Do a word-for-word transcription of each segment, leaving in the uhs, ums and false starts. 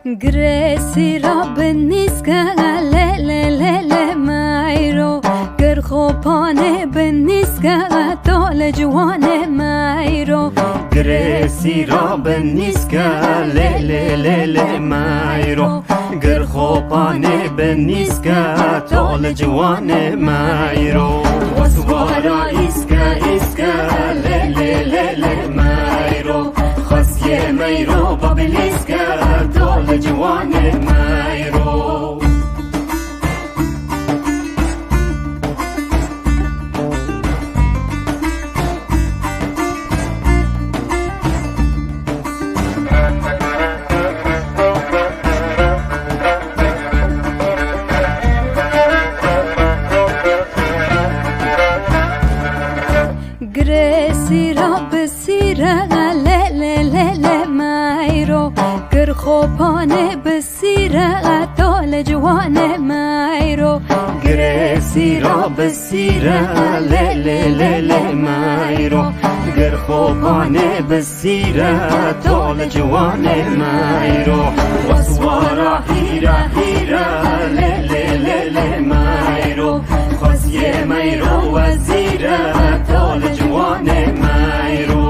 Girê sîra bi nîske, lê lê lê lê meyro. Gir xopanê bi nîske, to li ciwanê meyro. Girê sîra bi nîske, lê lê lê lê meyro. Gir xopanê bi nîske, to li ciwanê meyro. Weswara îske îske, lê lê lê lê meyro. Xwestiyê meyro, babilîske, to li ciwanê meyro. Girê sîra bi sîre, lê lê lê lê meyro. Gir xopanê bi sîre, to li ciwanê meyro. Girê sîra bi sîre, lê lê lê lê meyro. Gir xopanê bi sîre, to li ciwanê meyro. Weswara hîre hîre, lê lê lê lê meyro. Xwestiyê meyro wezîre, to li ciwanê meyro.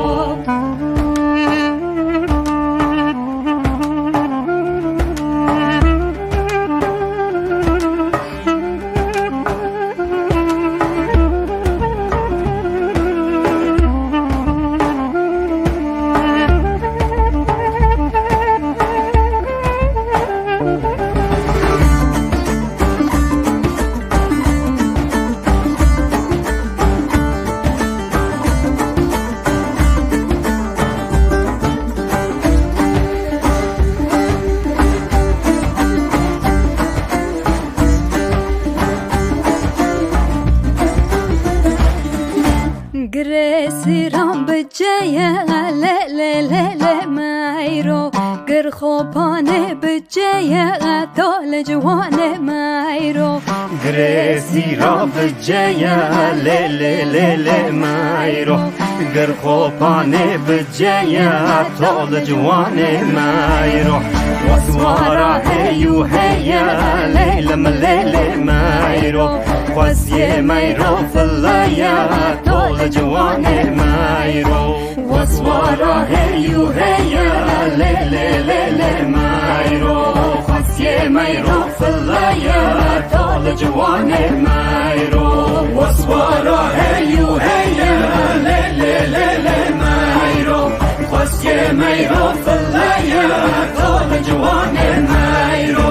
Girê sîran bi çeye, lê lê lê lê meyro. Gir xopanê bi çeye, to li ciwanê meyro. Girê sîra bi çeye, lê lê lê lê meyro. Gir xopanê bi çeye, to li ciwanê meyro. Weswara heyû heye, lê lê lê meyro. Xwestiyê meyro fileye, to li ciwanê meyro. Weswara heyû heye, lê lê lê lê meyro. Xwestiyê meyro fileye, to li ciwanê meyro. Weswara heyû heye, lê lê lê lê meyro. Xwestiyê meyro fileye, to li ciwanê meyro.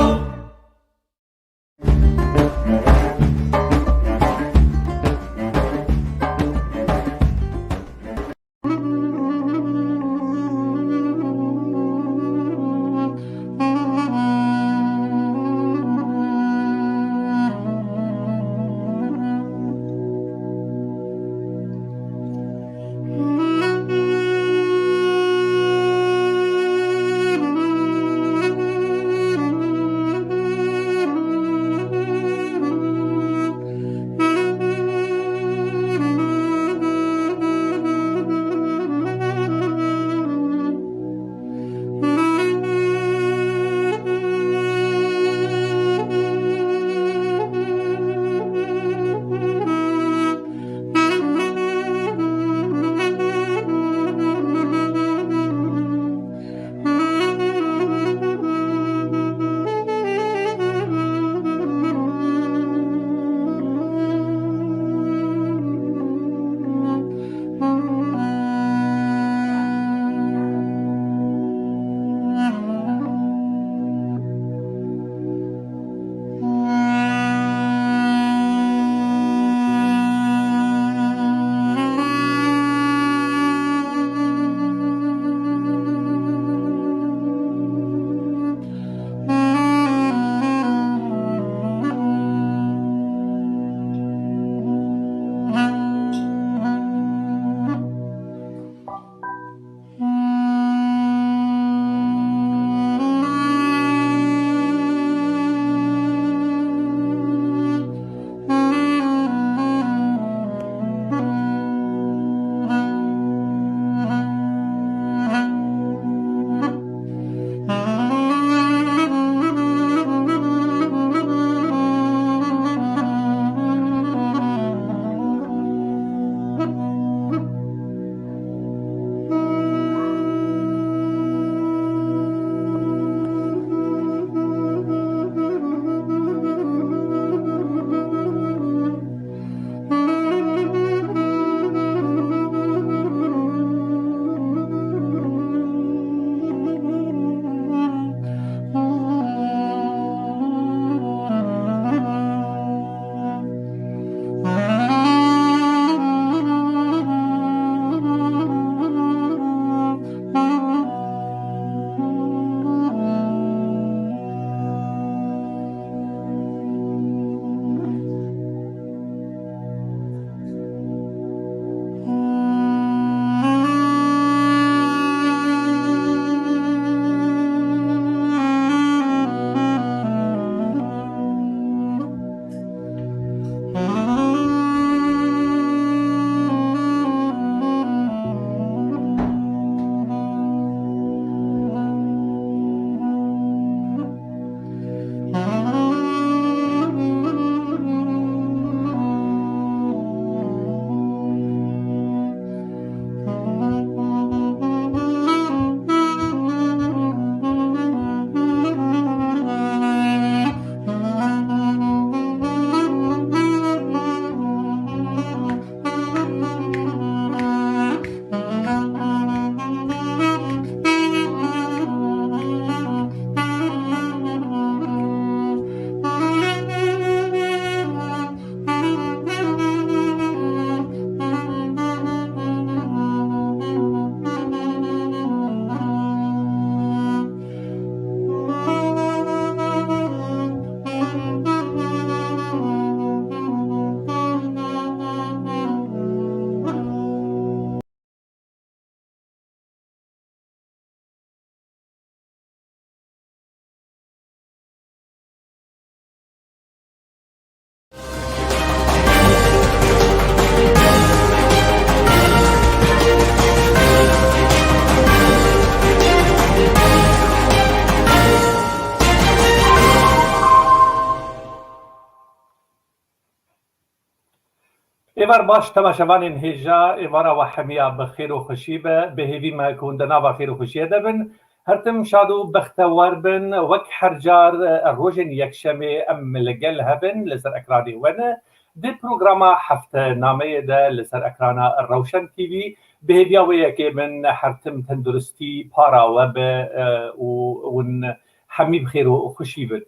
Êvar baş, temaşevanên hêja, êvara we hemiya bi xêr û xweşî be. Bi hêvî me ku di nava xêr û xweşiyê de bin. Her tim şad û bextewar bin. Wek her car, e, rojên yekşemê em li gel hev in, li ser ekranê we ne. Di programa Heftenameyê de li ser ekrana Rewşen T V, bi hêviya wê yekê bin her tim tenduristî para we be, e, û hûn hemî bi xêr û xweşî bin.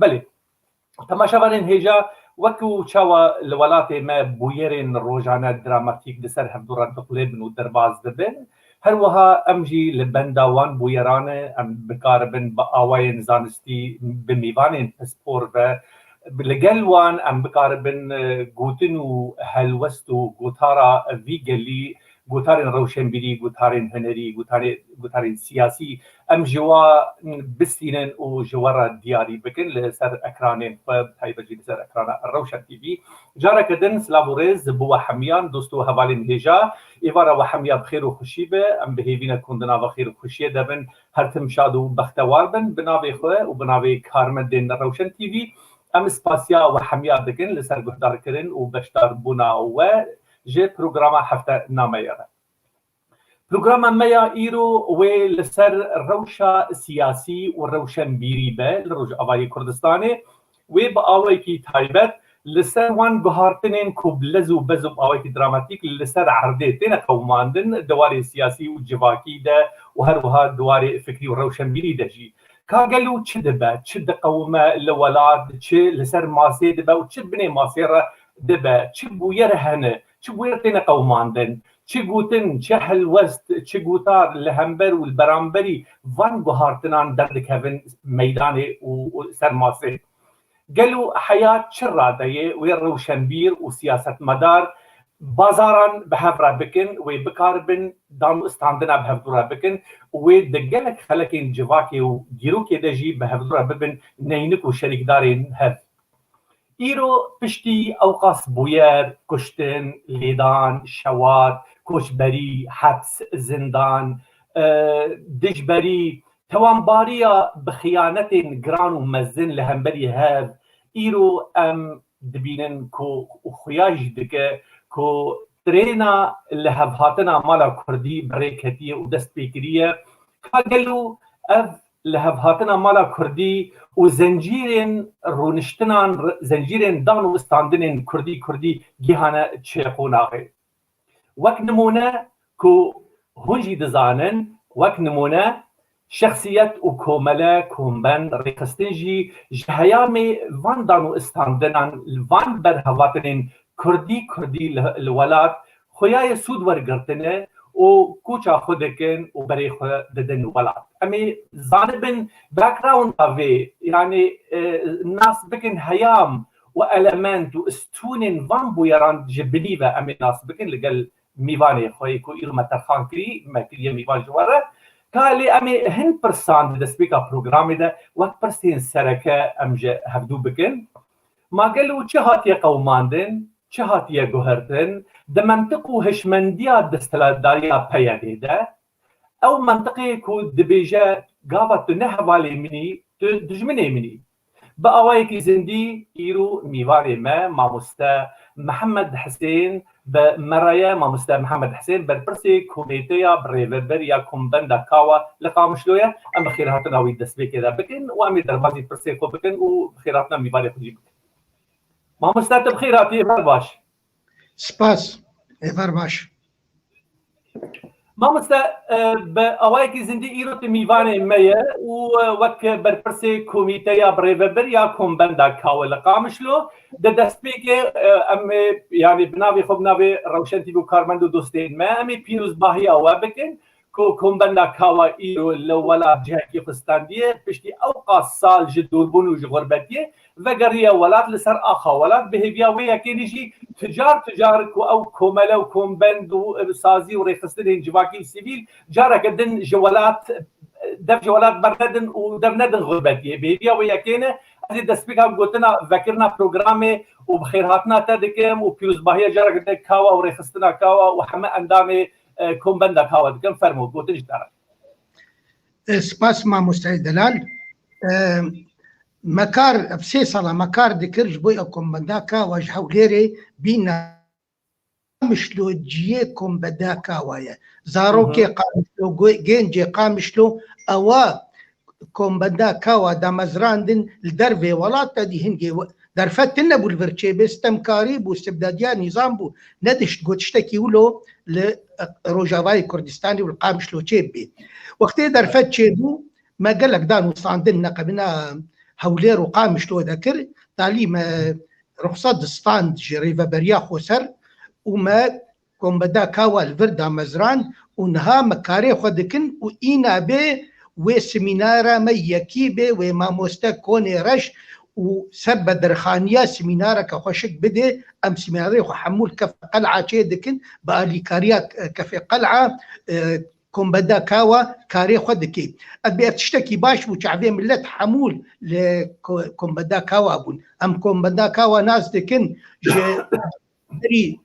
Belê. Temaşevanên hêja, wek û çawa li welatê me bûyerên rojane dramatîk di ser hevdû re diqulêbin û derbas dibin, her wiha em jî li benda wan bûyeran e, em bikaribin bi awayên zanistî bi mêvanên pispor ve, li gel wan em bikaribin, e, gotin û helwest û gotara vî gelî, gotarên rewşenbîrî, gotarên hunerî, gotarê-, gotarên siyasî, em ji wa bistînin û ji we re diyarî bikin li ser ekranên xwe, bi taybet jî li ser ekrana Rewşen T V. Careke din silav û rêz bo we hemiyan, dost û hevalên hêja. Êvara we hemiya bi xêr û xweşî be. Em bi hêvî ne ku hûn di nava xêr û xweşiyê de bin, her tim şad û bextewar bin. Bi navê xwe û bi navê karmendên Rewşen T V, em spasiya we hemiya dikin li ser guhdarkirin û beşdarbûna we ji programa Heftenameyê re. Programa me ya îro wê li ser rewşa siyasî û rewşenbîrî be li Rojavayê Kurdistanê. Wê bi awayekî taybet li ser wan guhartinên ku bi lez û bez û bi awayekî dramatîk li ser erdê têne qewimandin di warê siyasî û civakî de û her wiha di warê fikrî û rewşenbîrî de jî. Ka gelo çi dibe, çi diqewime li welat, çi li ser masê dibe û çi binê masê re dibe, çi bûyer hene, çi bûyer têne qewimandin, çi gotin, çi helwest, çi gotar li hember û li beramberî van guhartinan derdikevin meydanê û, û ser masê. Gelo heya çi radeyê wê rewşenbîr û siyasetmedar bazaran bi hev re bikin, wê bikaribin dan û standina bi hevdû re bikin û wê di gelek xelekên civakê û dîrokê de jî bi hevdû re bibin neynik û şerîkdarên hev. Îro piştî ewqas bûyer, kuştin, lêdan, şewat, koçberî, heps, zindan, e, dijberî, tewanbariya bi xiyanetên giran û mezin li hemberî hev, îro em dibînin ku xuya jî dike ku trêna lihevhatina mala kurdî bi rê ketiye û dest pê kiriye. Ka gelo ev lihevhatina mala kurdî û zencîrên rûniştinan, zencîrên dan û standinên kurdî, kurdî gihane çi qonaxê? Wek nimûne ku hûn jî dizanin, wek nimûne şexsiyet û komele, kombend, rêxistin jî ji heyamê van dan û standinan, van berhevatinên kurdî, kurdî li, li welat xweyayê sûd wergirtine û koça xwe dikin û berê xwe didin welat. Em ê zanibin backgrounda vê, yanî, e, nas bikin heyam û element û stûnên van bûyeran ji binî ve em ê nas bikin li gel mîvanê xwe yê ku îro me terxan kirî, me kiriye mîvan ji we re. Ka lê em ê hin pirsan di destpêka programê de wek pirsên sereke em ji hevdû bikin. Ma gelo çi hatiye qewimandin, çi hatiye guhertin, di mentiq û hişmendiya desthilatdariya P Y D'ê de, ew mentiqê ku dibêje, gava tu ne hevalê min î, tu dijminê min î. Bi awayekî zindî îro mîvanê me, mamoste Mihemed Hisên, bi me re ye. Mamoste Mihemed Hisên, berpirsê Komîteya Birêvebir ya Kombenda Kawa li Qamişlo ye. Em bi xêrhatina wî destpêkê de bikin û em ê derbazî pirsê xwe bikin û bi xêrhatina mîvanê xwe jî bikin. Mamoste, tu bi xêr hatî, êvar baş. Spas, êvar baş. Mamoste, e, bi awayekî zindî îro tu mîvanê me ye û, e, wek berpirsê Komîteya Birêvebir ya Kombenda Kawe li Qamişlo, di destpêkê, e, em ê, yanî bi navê xwe, bi navê Rewşen T V û karmend û dostên me, em ê pîrozbahiya we bikin ku Kombenda Kawe îro li welat cihekî xwe standiye, piştî ewqas sal ji dûrbûn û ji xurbetiyê, vegeriye welat, li ser axa welat, bi hêviya wê yekê jî tu car tu car ku ew komele û kombend û, e, sazî û rêxistinên civakî û sivîl careke din ji welat, dev ji welat bernedin û dev nedin xurbetiyê. Bi hêviya wê yekê ne, ez ê destpêka gotina vekirina programê û bi xêrhatina te dikim û pîrozbahiya careke din Kawa û rêxistina Kawa û heme endamê, e, kombenda Kawa dikim. Fermo, gotin ji te re. E, spas mamosteyê delal. E, me kar, ev sê sala me kar dikir ji bo ew kombenda Kawa ji Hewlêrê bîna Qamişlo ciyê kombeda Kawa ye. Zarokê Qamişlo, go-, gencê Qamişlo ewa kombeda Kawa damezrandin li dervê welat de dî hingê we-, derfet tune bû li vir çêbê, stemkarî bû, istibdadiya nîzam bû, nedişt got tiştekî wilo li, e, Rojavayê Kurdistanê û li Qamişlo çêbibê. Wextê derfet çêbû, me gelek dan û standin neqebina Hewlêr û Qamişlo de kir, talî me ruxsat di stand ji rêveberiya xweser û me kombeda Kawa li vir damezrand û niha me karê xwe dikin û îna bê wê semînara me yekî bê, wê mamoste Konê Reş û ser bedirxaniya semînareke xweşik bidê. Em semînarê xwe hemû li Kefê Qel'a çê dikin, bi alîkariya Kefê Qel'a, e, kombeda Kawa karê xwe dike. Ev bê ev tiştekî baş bû, çavê millet hemû li ko-, kombeda Kawa bûn. Em kombeda Kawa nas dikin, ji berî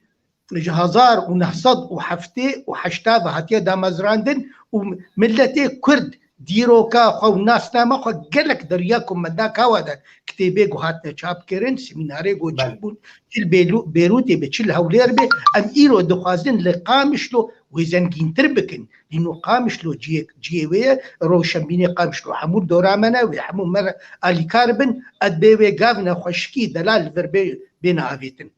ji hezar û neh sed û heftê û heşta ve hatiye damezrandin û miletê Kurd dîroka xwe û nasnama xwe gelek di riya kombeda Kawa de, kitêbê ku hatine çapkirin, semînarê ku çêbûn, çi li Bêlû-, Bêrûtê be, çi li Hewlêr be, em îro dixwazin li Qamişlo wê zengîntir bikin. Lîno Qamişlo ciyê, ciyê wê ye, rewşenbînê Qamişlo hemû dora me ne, wê hemû me re alîkar bin, ez bê wê gavina xweşikî delal li vir bê, bêne avêtin.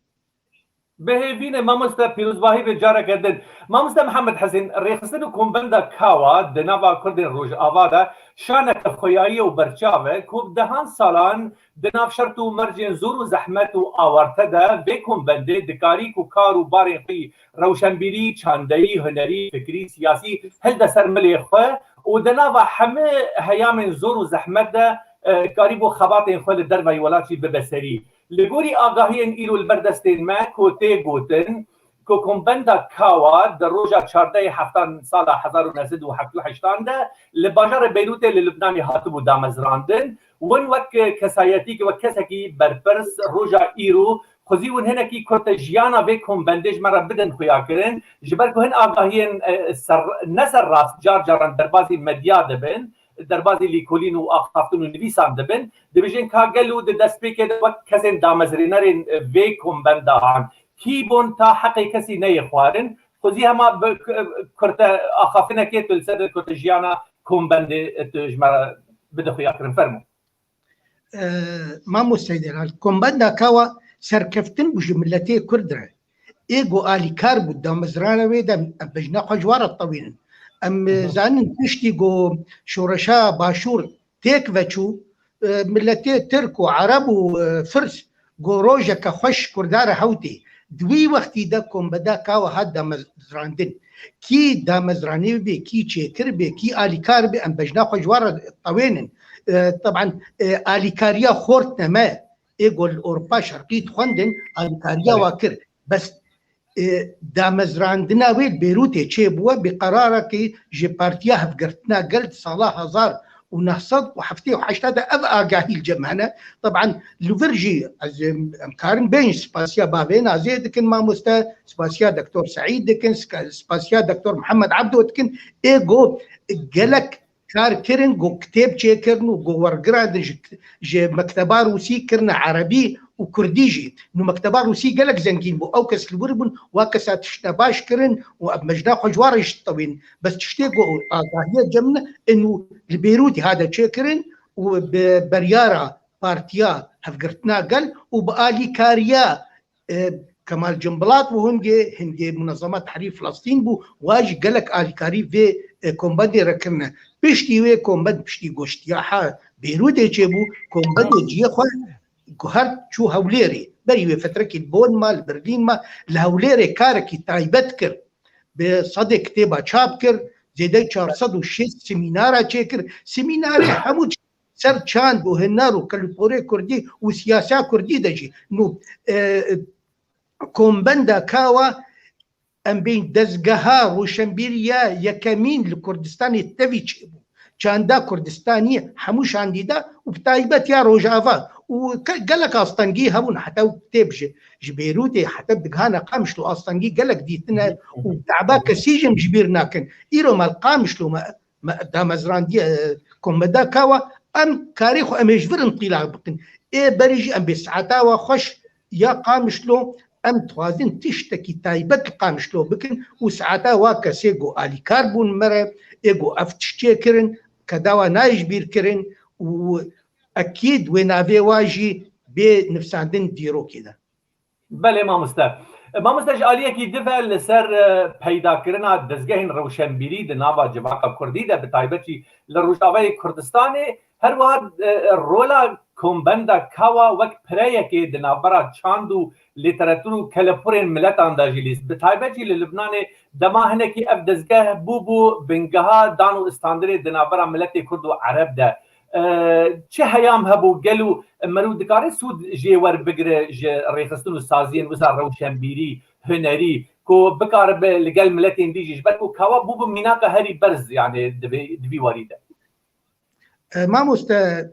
Bi hêvî ne mamoste, pîrozbahî be careke din. Mamoste Mihemed Hesên, rêxistin û kombenda Kawa di nava Kurdên Rojava de şaneke xweyayî û berçav e ku bi dehan salan di nav şert û mercên zor û zehmet û awarte de vê kombendê dikarî ku kar û barên xwe yî rewşenbîrî, çandeyî, hunerî, fikrî, siyasî hilde ser milê xwe û di nava hemî heyamên zor û zehmet de, e, karîbû xebatên xwe li derveyî welat jî bibe serî. Li gorî agahiyên îro li ber destên me ku tê gotin ku kombenda Kawa di roja çardehê heftan sala hezar û neh sed û heftê û heştan de li bajarê Beyrûtê li Lubnanê hatibû damezrandin, win wek kesayetî, wek kesekî berpirs roja îro xwezî win hinekî kurte jiyana vê kombendê ji me re bidin xuyakirin, ji ber ku hin agahiyên, e, ser, ne serrast car caran derbazî medya dibin, derbazî lîkolîn û axaftin û nivîsan dibin, dibêjin ka gelo di destpêkê de wek kesên damezrênerên vê kombendan kî bûn ta heqê kesî neyê xwarin. Xwezî hema bi kurte axaftinekê tu li ser kurte jiyana kombendê tu ji me re bide xuyakirin. Fermo. E, Mamoste Delal, kombenda Kawa serkeftin bû ji miletê Kurd re. Ê ku alîkar bû damezrana wê de, em bejna xwe ji wan re tewînin. Em, e, Hı hı. zanin piştî ku şoreşa Başûr têk veçû, e, miletê Tirk û Ereb û, e, Firs ku rojeke xweş Kurda re hewtê. Di wî wextî de kombeda Kawa hat damezrandin. Kî damezranî bê, kî çêkir bê, kî alîkar bê, em bejna xwe ji wan re tewênin. E, teban, e, alîkariya xort ne me, ê ku li Ewropa Şerqî dixwendin, alîkariya Belê. wa kir. Bes, e, damezrandina wê li Bêrûtê çêbûye bi qerarekî ji Partiya Hevgirtina Gel di sala hezar û neh sed û heftê û heşt de ev agahî li cem hene. Teban li vir jî ez, em, em karin bêjin spasiya bavê Nazê dikin mamoste, spasiya Doktor Seîd dikin, ska-, spasiya Doktor Mihemed Ebdo dikin. Ê ku gelek kar kirin, ku kitêb çêkirin û ku wergirandin ji, ji mekteba Rûsî kirine Erebî û Kurdî jî. Nû mekteba Rûsî gelek zengîn bû. Ew kes li wir bûn, wa kesa tiştine baş kirin û ev mejna xwe ji wan re jî tewîn. Bes tiştê ku agahiya cem ne, ên û li Bêrûtê hate çêkirin û bi beryara Partiya Hevgirtina Gel û bi alîkariya e, Kemal Cimbilat bû hingê, hingê Munezema Tehrîr Filistîn bû, wa jî gelek alîkarî vê, e, kombendê re kirine. Piştî wê kombend, piştî goştiya ha Beyrûtê çêbû, kombendê ciyê xwe guhert çû Hewlêrê. Berî wê fetrekî li Bonn ma, li Berlîn ma, li Hewlêrê karekî taybet kir. Bi sedê kitêba çap kir, zêdeyî çar sed û şêst semînara çêkir. Semînarê hemû ser çand û huner û kelûporê kurdî û siyasa kurdî de jî. Nû, e, kombenda Kawa em bên dezgeha roşenbîriya yekemîn li Kurdistanê tevî çêbû. Çanda Kurdistanî hemû şandî da û bi taybet ya Rojava û ke-, gelek astengî hebûn, heta û tê bije ji Beyrûtê heta digihane Qamişlo astengî gelek dîtine û daba kesî jî em ji bîr nakin. Îro me li Qamişlo me me-, damezrandiye, e, komeda Kawa, em karê xwe em ê ji vir inqîlab bikin. Ê berî jî em bê saeta wa xweş ya Qamişlo Em dixwazin tiştekî taybet li Qamişlo bikin û saeta wa kesê ku alîkar bûn me re, ê ku ev tişt çêkirin, kedawa nayê ji bîr kirin û ekîd wê navê wa jî bê nivsandin dîrokê de. Belê mamoste. Mamoste, ji aliyekî din ve li ser, e, peydakirina dezgehên rewşenbîrî di nava civaka kurdî de, bi taybet jî li Rojavayê Kurdistanê, her wiha, e, rola kombenda Kawa wek pireyekê di navbera çand û lîteratûr û kelepûrên miletan de jî lîst. Bi taybet jî li Libnanê dema hinekî ev dezgeh bûbû bingeha dan û istandinê di navbera miletê kurd û ereb de. E, çi heyam hebû? Gelo meriv dikare sûd jê werbigire ji rêxistin û saziyên wisa rewşenbîrî, hunerî, ku bikaribe li gel miletên dî jî, ji ber ku Kawa bûbû mînaka herî berz, yani di vê, di vî warî de? E, mamoste,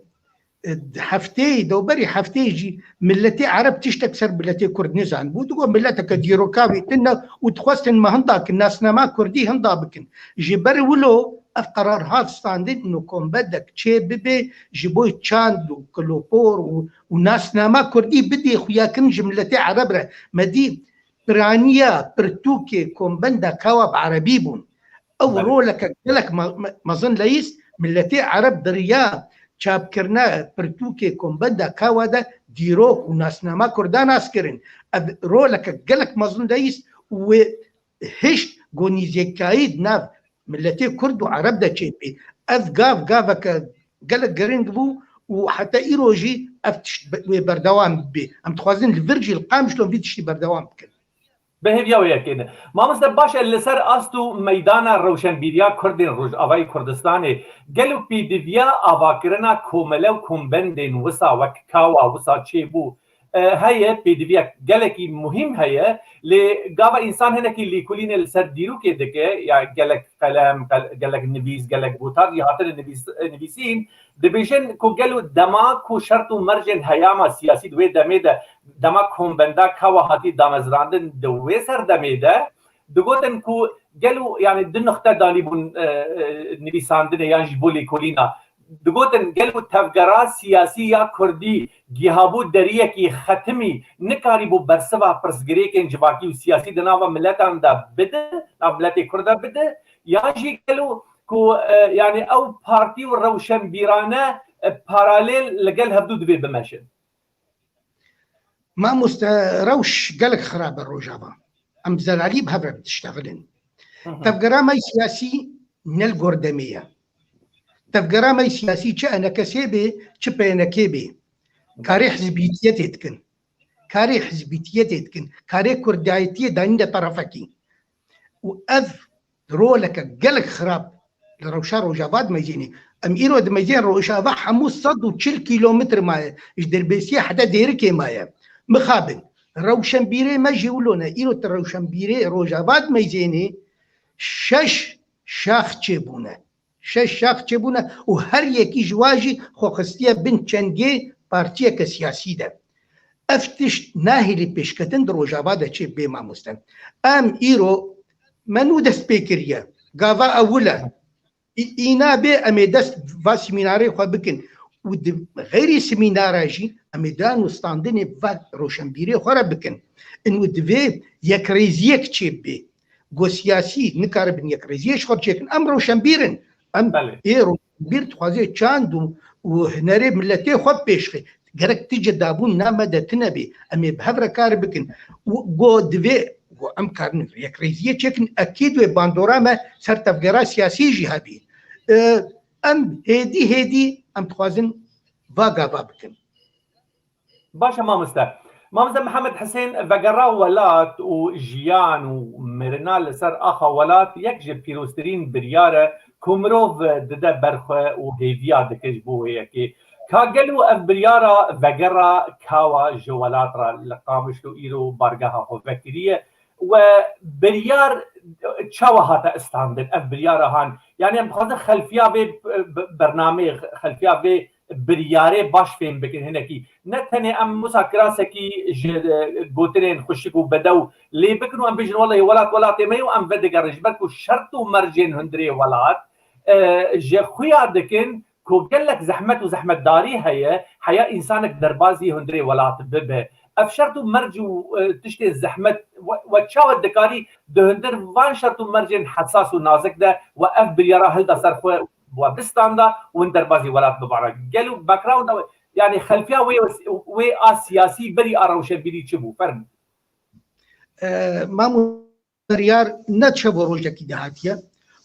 e, hefteyê, dewberî hefteyê jî miletê ereb tiştek ser miletê kurd nizanibû. Digot mileteke dîroka wî tune û dixwestin me hinda kin, nasnama kurdî hinda bikin. Ji ber wilo ev qerar hat standin û kombendek çê bibe ji bo çand û kilopor û, û nasnama kurdî bidê xuyakirin ji miletê ereb re. Me dî piraniya pirtûkê kombenda Kawa bi erebî bûn. Ew Belê. roleke gelek me-, me-, mezin leyîst, miletê ereb di riya çapkirina pirtûkê kombenda Kawa de dîrok û nasnama kurda nas kirin. Ev roleke gelek mezin leyîst û wê hişt ku nîzîkayî di nav miletê kurd û ereb de çêbê. Ev gav gaveke gelek giring bû û heta îro jî ev tişt be-, wê berdewam bibê. Em dixwazin li vir jî li Qamişlo vî tiştî berdewam bikin. Bi hêviya wê yekê ne. Mamoste, baş e, li ser ast û meydana rewşenbîriya Kurdên Rojavayê Kurdistanê, gelo pêdiviya avakirina komele û kombendên wisa wek Kawa wisa çêbû, e, heye, pêdiviyek gelekî muhîm heye, lê gava însan hinekî lêkolînê li ser dîrokê dike, ya gelek qelem, qel-, gelek nivîs, gelek gotar jî hatine nivîs-, nivîsîn, dibêjin ku gelo dema ku şert û mercên heyama siyasî di wê demê de, dema kombenda Kawa hatî damezrandin di wê serdemê de, digotin ku gelo, yani, du nixte danîbûn, e, e, nivîsandinê yan ji bo lêkolîna. Digotin gelo tevgera siyasî ya kurdî gihabû deriyekî xetimî, nikarîbû bersiva pirsgirêkên civakî û siyasî di nava miletan de bide, nav miletê kurd de bide, yan jî gelo ku, e, yani, ew partî û rewşenbîrane, e, paralel li gel hevdû divê bimeşin? Mamoste, rewş gelek xirab e Rojava. Em zelalî bi hev re diştexilin. Hı hı. Tevgera me siyasî ne li gor demê ye. Tevgera me siyasî çi E N K S bê, çi P N K bê, karê hizbîtiyetê dikin. Karê hizbîtiyetê dikin. Karê kurdayetiyê danîne terefekî. Û ev roleke gelek xirab li rewşa Rojava dimeyzênê. Em îro dimeyzên Rojava hemû sed û çil kîlometr maye, ji Dirbêsiyê heta Dêrikê maye. Mixabin, rewşenbîrê me jî wilo ne. Îro tu rewşenbîrê Rojava dimeyzênê, şeş şax çêbûne. Şeş şax çêbûne û her yekî ji wa jî xwe xistiye bin çengê partiyeke siyasî de. Ev tişt nahêlî pêşketin di Rojava de çê bê mamoste. Em îro me nû dest pê kiriye. Gava ewil e. Î-, îna bê em ê dest va semînarê xwe bikin. Û di xeyrî semînara jî em ê dan û standinê va roşenbîrê xwe re bikin. In û divê yekrêziyek çê bê. Go siyasî nikaribin yekrêziyê ji xwe çêkin. Em roşenbîr in. Em Belê. ê roşenbîr dixwaze çand û, û hunerê miletê xwe pêşxê. Gerek ti cedabûn name de tine bê. Em ê bi hev re kar bikin. Û go divê, go em karin yekrêziyê çêkin, ekîd wê bandora me ser tevgera siyasî jî hebî. E, em hêdî hêdî em dixwazin va gava bikin. Baş e mamoste. Mamoste Mihemed Hisên, vegera welat û jiyan û mirina li ser axa welat yek ji pîroztirîn biryar e ku mirov dide ber xwe û hêviya dike ji bo wê yekê. Ka gelo ev biryara vegera Kawa ji welat re li Qamişlo îro bargeha xwe vekiriye we biryar çawa hate istandin? Ev biryara han, yani em dixwazin xelfiya vê, e, bernameyê, xelfiya vê biryarê baş fêm bikin hinekî. Ne tenê em wisa kirasekî ji, e, gotinên xweşik û bedew lê bikin û em bêjin, "Welehî welat welatê me ye û em vedigerin." Ji ber ku şert û mercên hundirê welat, e, ji xuya dikin ku gelek zehmet û zehmetdarî heye, heya însanek derbazî hundirê welat bibe. Ev şert û merc û, e, tiştê zehmet we, we çawa dikarî di hundir van şert û mercên hesas û nazik de we ev biryara hilda ser xwe, we bistanda û hûn derbazî welat bibana? Gelo background, yanî xelfiya wê, wê a siyasî berî a rewşenbîrî çi bû? Fermî. E, Mamu Feryar ne çevo rojekî de hatiye.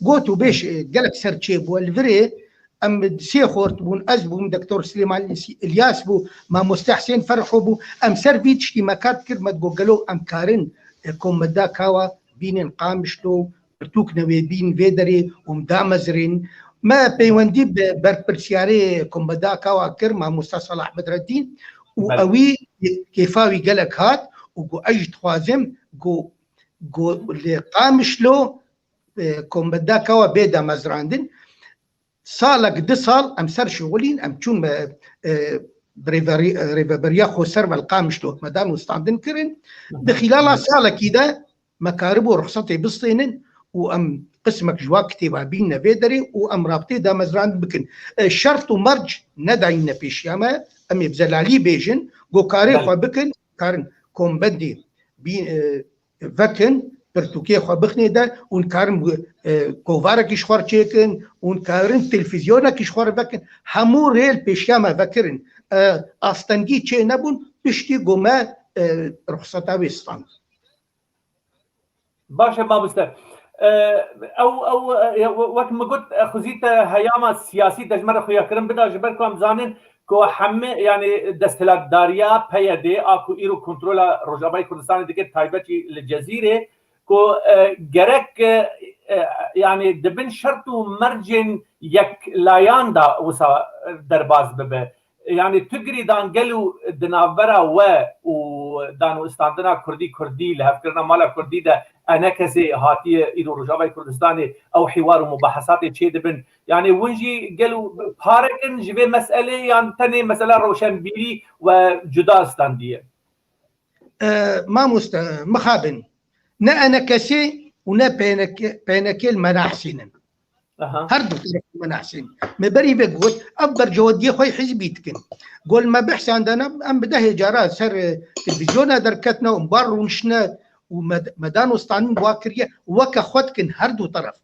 Got û bêş, e, gelek ser çê bû. Li virê em sê xort bûn, ez bûm, Doktor Silêman Îlyas bû, Mamoste Husên Ferho bû. Em ser vî tiştî me kar dikir, me digot gelo em karin, e, komeda kawa bînin Qamişlo, pirtûk ne wê bîn vê derê û em damezrên. Me peywendî bi berpirsiyarê komeda kawa kir, Mamoste Salah Bedreddîn, û Belê. Ewî kêfa wî gelek hat û got ez jî dixwazim, got, got li Qamişlo, e, komeda kawa bê damezrandin. Salek, du sal em ser şixulîn, em çûn me, e, rêveri-, rêveberiya xweser ve li Qamişlo me dan û standin kirin. Di xîlala salekî de me karibû ruxsatê bistênin û em qismek ji wa kitêba bînine vê derê û em rabitê damezrandin bikin. E, şert û merc nedayîne pêşiya me, em ê bi zelalî bêjin, got karê Belê. Xwe bikin, karin kombendî bî-, e, vekin, pirtûkê xwe bixnê de, hûn karin, e, kovarekî ji xwe re çêkin, hûn karin televîzyonekî ji xwe re vekin. Hemû rê li pêşiya me vekirin. E, astengî çê nebûn, piştî got me, e, ruxseta wê stand. Baş e, mamoste. E, ew, ew, e, wek min got, e, xwezî te heyama siyasî te ji me re xuyakirin bida, ji ber ku em zanin ku hemî, yanî desthilatdariya P Y D a ku îro kontrola Rojavayê Kurdistanê dike, taybetî li Cezîrê, ku, e, gerek, e, e, yanî di bin şert û mercên yeklayan de wisa derbas bibe. Yanî tu girêdan gelo di navbera we û danûstandina Kurdî Kurdî, lihevkirina mala Kurdî de enekesê hatiye îro Rojavayê Kurdistanê ew hîwar û mubahesatê çêdibin. Yanî hûn jî gelo parekin ji vê meselê yan tenê mesela rewşenbîrî we cuda standiye? E, mamoste, mixabin. Ne enekesê û ne P N K, P N K li me nahsînin. Aha. Her du teref me nahsîn. Me berî ve got, ev bercewendiyê xwe yê hizbî dikin. Got me behsandana, em bi dehê cara ser, e, televîzyona derketine û bar rûniştine û me, me dan û standin wa kiriye, weke xwe dikin her du teref.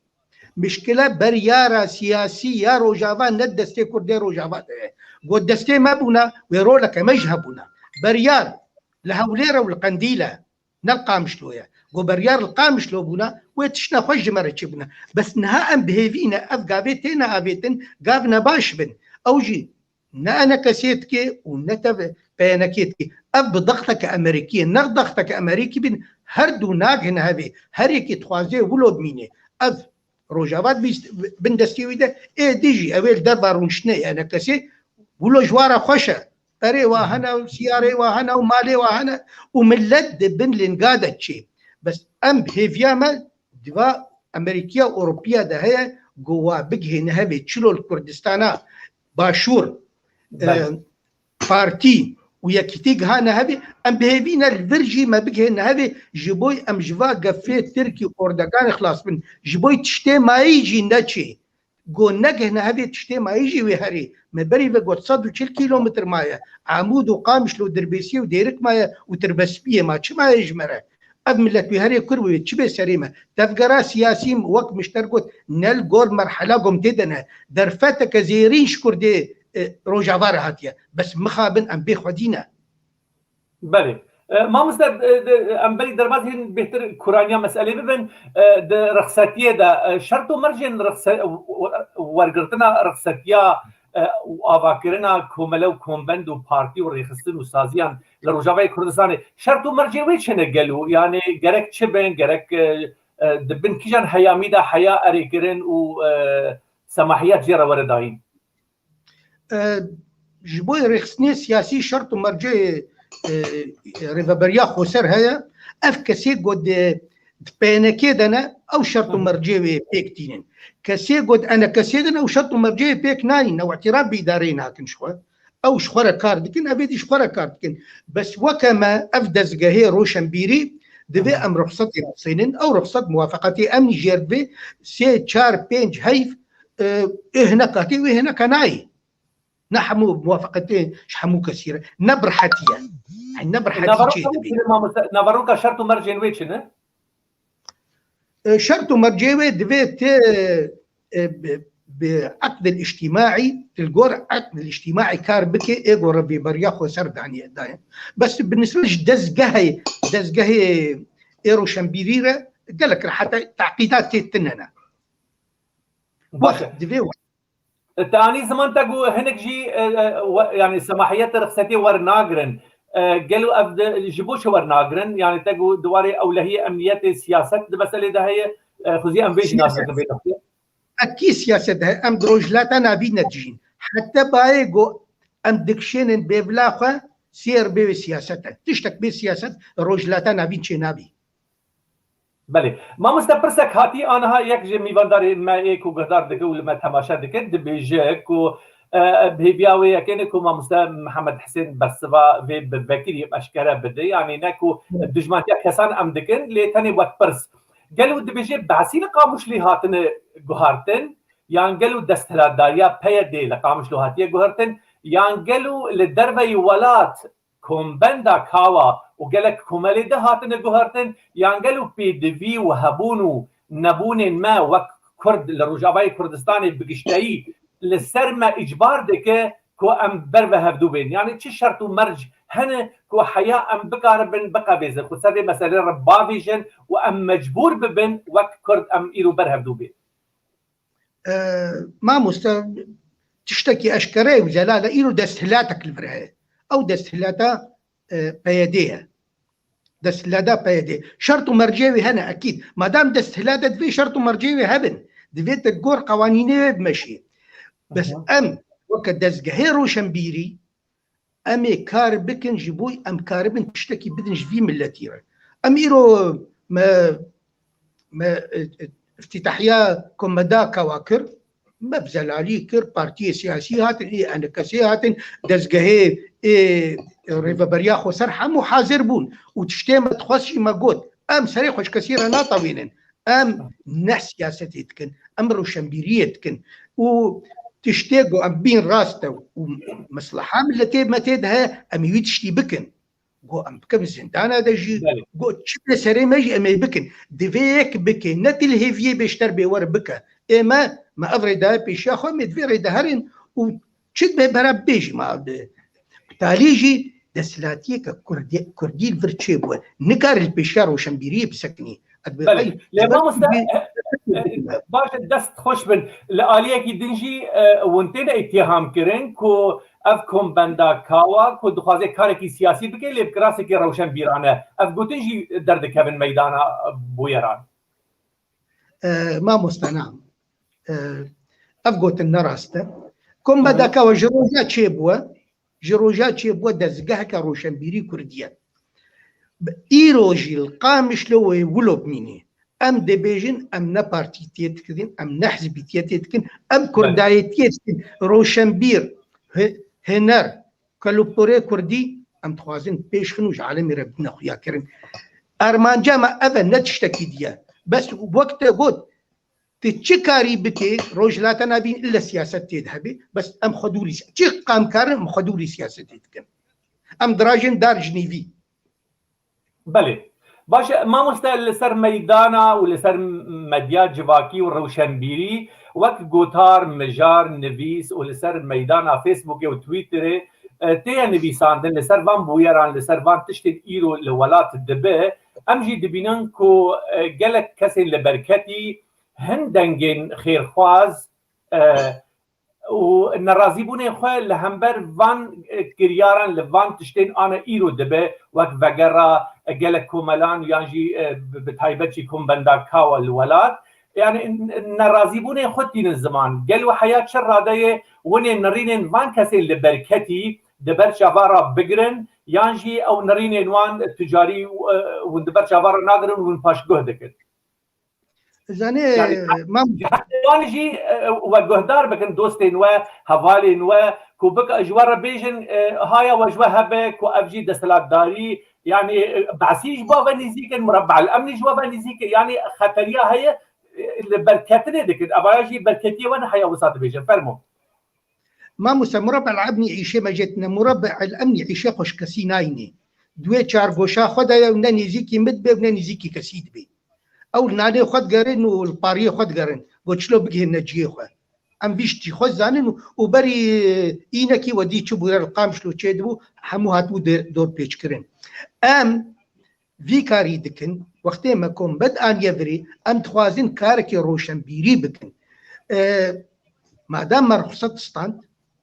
Mişkile beryara siyasî ya Rojava ne destê Kurdê Rojava de ye. Got destê me bûna, wê roleke me jî hebûna. Beryar li Hewlêr e û li Qendîl e. Ne li Qamişlo ye. Got beryar li Qamişlo bûna, wê tiştine xweş ji me re çêbûna. Bes niha em bi hêvî ne, ev gavê têne avêtin, gav ne baş bin. Ew jî ne enekesê dike û ne tev P N K dike. Ev bi dexteke Amerîkî ye. Ne dexteke Amerîkî bin, her du nagihne hevê. Her yekî dixwaze wilo bimîne. Ev Rojava bîst-, bin destê wî de, êdî jî ew ê li derva rûniştinê enekesê, wilo ji wa re xweş e. Perê wa hene û siyarê wa hene û malê wa hene û millet di bin linga de çê. Bes em bi hêviya me diva Amerîkiya Ewropiya de heye, ku wa bigihêne hevê çilo li Kurdistana Başûr, Belê. e, partî û yekîtî gihane hevê, em bi hêvî ne li vir jî me bigihêne hevê, ji bo em ji va gefê Tirkî ordeganê xilas bin, ji bo tiştê mayî jî neçê. Go negihne hevê tiştê mayî jî wê herê. Me berî ve got sed û çil kîlometr maye. Amûd û Qamişlo, Dirbêsiyê û Dêrik maye û Tirbespiyê ma çi maye ji me re? Ev millet wê herê kur bû, wê çi bê serê me? Tevgera siyasî wek mişter got, ne li gor merhela gomtê de ne. Derfeteke zêrîn ji Kurdê, e, Rojava re hatiye. Bes mixabin em bê xwedî ne. Belê. E, mamoste, e, de, em berî derbas hîn bêhtir kuraniya meselê bibin. E, di rexsetiyê de, e, şert û mercên rexse-, wergirtina rexsetiya, e, û avakirina komele û kombend û partî û rêxistin û saziyan li Rojavayê Kurdistanê, şert û mercê wê çi ne gelo? Yanî gerek çi bin, gerek, e, e, di bin kîjan heyamî de heya erêkirin û, e, semahiyet jê re were dayîn? E, ji bo rêxistinê siyasî şert û mercê, e, rêveberiya xweser heye. Ev kesê ku di, di P N K de ne, ew şert û mercê wê pêk tînin. Kesê ku di E N K S de ne, ew şert û mercê wê pêk nanîn, ew îtîraf bi îdareyê nakin ji xwe. Ew ji xwe re kar dikin, ev ê dî ji xwe re kar dikin. Bes weke me ev dezgehê roşenbîrî divê em ruxsetê bistînin, ew ruxset muwafeqetê emnî jê re divê sê, çar, pênc heyv, e, ê hineka tê, wê hineka nayê. Ne hemû muwafaqetê ji hemû kesî re. Ne bi rehetiye. Yanî ne bi rehetî Naveroka çê wê dibî. Çi ne, mamoste? Naveroka şert û mercên wê çi ne? E, şert û mercê wê divê tê, e, bi, bi eqdil îctîmaî, li gor eqdil îctîmaî kar bike, ê gor rêveberiya xweser daniye daye. Bes bi nisbet ji dezgehê, dezgehê ê roşenbîrî re gelek rehet e, teqîdat tê tune ne. Baş e. Divê Te anî ziman te ku hinek jî, e, e, we-, yanî semahiyet rixsetê wernagirin. E, gelo ev de, ji bo çi wernagirin? Yanî te ku di warê ewlehiyê emniyetê siyaset di meselê de heye, e, xwezî em vê jî nas bikin vê nextê. Ekî siyaset heye. Em di Rojhilata Navîn ne dijîn. Heta bayê ku em dikişênin bêvila xwe, sêr bê wê siyaset e. Tiştek bê siyaset, Rojhilata Navîn çênabî. Belê. Mamoste, pirsek hatî, aniha yek ji mîvandarê me ê ku guhdar dike û li me temaşe dike, dibêje ku, e, bi hêviya wê yekê ne ku mamoste Mihemed Hisên bersiva vê bi vekirî eşkere bide, yanî ne ku dijmantiya kesan em dikin, lê tenê wek pirs. Gelo dibêje behsî li Qamişlî hatine guhartin, yan gelo desthilatdariya P Y D li Qamişlo hatiye guhartin, yan gelo li derveyî welat kombenda Kawa û gelek komelê di hatine guhertin, yan gelo pêdivî û hebûn û nebûnên me wek Kurd li Rojavayê Kurdistanê bi gişteyî li ser me îcbar dike ku em ber ve hevdû bên? Yanî çi şert û merc hene ku heya em bikaribin biqevêzin, xwe ser vê meselê re bavêjin û em mecbûr bibin wek Kurd em îro ber hevdû bên? E, mamoste, tiştekî eşkere ye û zelal e, îro desthilatek li vir heye. Ew desthilata, e, P Y D ye. Desthilata P Y D. Şert û mercê wê hene, ekîd. Madam desthilate divê şert û mercê wê hebin. Divê te gor qewanînê wê bimeşî. Bes Aha. em weke dezgehê roşenbîrî, em ê kar bikin ji bo em karibin tiştekî bidin ji vî miletî re. Em îro me, me, e, e, îftîtahiya komeda Kawa kir, me bi zelalî kir, partiyê siyasî hatin, ê enekesê hatin, dezgehê ê rêveberiya xweser hemû hazir bûn û tiştê me dixwest jî me got, em serê xwe ji kesî re natewînin. Em ne siyasetê dikin, em roşenbîriyê dikin. Û tiştê ku em bîn rast e û mesleha miletê me tê de heye, em ê wî tiştî bikin. Ku em bikevin zindana de jî, Belê. ku çi bê serê me jî em ê bikin. Divê yek bike, ne tu li hêviyê bêşter bê were bike. Ê me, me ev rê daye pêşiya xwe, em ê divê rê de herin û çi dibe bera bêjî me. Talî jî desthilatiyeke Kurdî, Kurdî li vir çêbûye. Nikare li pêşiya roşenbîriyê bisekinî. Belê. Lê mamoste, e, e, baş e, dest xweş bin. Li aliyekî din jî, e, hûn têne îtîham kirin ku ev kombenda Kawa ku dixwaze karekî siyasî bike, lê bi kirasekî rewşenbîrane. Ev gotin jî derdikevin meydana bûyeran. E, mamoste, na. E, ev gotin ne rast e. Kombenda Kawa ji roja çêbûye, ji roja çêbûye dezgeheke roşenbîrî Kurdî ye. Bi îro jî li Qamişlo wê wilo bimînî. Em dibêjin, em ne partîtiyê dikin, em ne hizbîtiyetê dikin, em kurdayetiyê dikin. Roşenbîr, hi-, hêner, kelûpûrê Kurdî, em dixwazin pêş xin û ji alemê re bidine xuyakirin. Armanca me ev e, ne tiştekî diye. Bes wek te got, tu çi karî bikê, Rojhilata Navîn ille siyaset tê de hebe, bes em xwe dûrî si-, çi qamkarin em xwe dûrî siyasetê dikin. Em dirajin dar ji nîvî. Belê. Baş e, mamoste, li ser meydana û li ser medya civakî û rewşenbîrî wek gotar, mijar, nivîs û li ser meydana Facebookê û Twitterê, e, têye nivîsandin li ser van bûyeran, li ser van tiştên îro li welat dibe. Em jî dibînin ku, e, gelek kesên li berketî hin dengên xêrxwaz, e, û nerazîbûnên xwe li hember van, e, kiryaran li van tiştên ane îro dibe, wek vegera, e, gelek komelan yan jî, e, bi, bi taybet jî kombenda Kawa li welat. Yani n-, nerazîbûnên xwe tînin ziman. Gelo heya çi radeyê winê nirînên van kesên li berketî di ber çava re bigirin, yan jî ew nirînên wan ticarî, e, hûn di ber çava re nagirin û hûn paşguh dikin? Zanê, Yani, mam- wan jî, e, we guhdar bikin, dostên we, hevalên we, ku bik-, ji we re bêjin, e, haya we ji we hebe, ku ev jî desthilatdarî, yani, e, behsî ji bo ve nêzîk in, Murabba el Emnî ji we ve nêzîk in, yani, xeteriya heye, e, li berketinê dikin. Evaya jî berketiyê we ne heya wisa dibêjin. Fermo. Mamoste, murabbe el emnî îşê me jê tine, murabbe el emnî îşê xweşkesî nayînê. Di wê çar goşa xwe de ye û ne nêzîkî min dibe û ne nêzîkî kesî dibe. Ew li nanê xwe digerin û li pariyê xwe digerin. Got çilo bigihîne cihê xwe. Em vî ştî xwe zanin û, û berî, e, înekî we dî çi bûye li Qamişlo çêdibû, hemû hatibû dê-, dorpêçkirin. Em vî karî dikin, wextê me kombet aniye virî, em dixwazin karekê roşenbîrî bikin. E, madam me ruxset stand,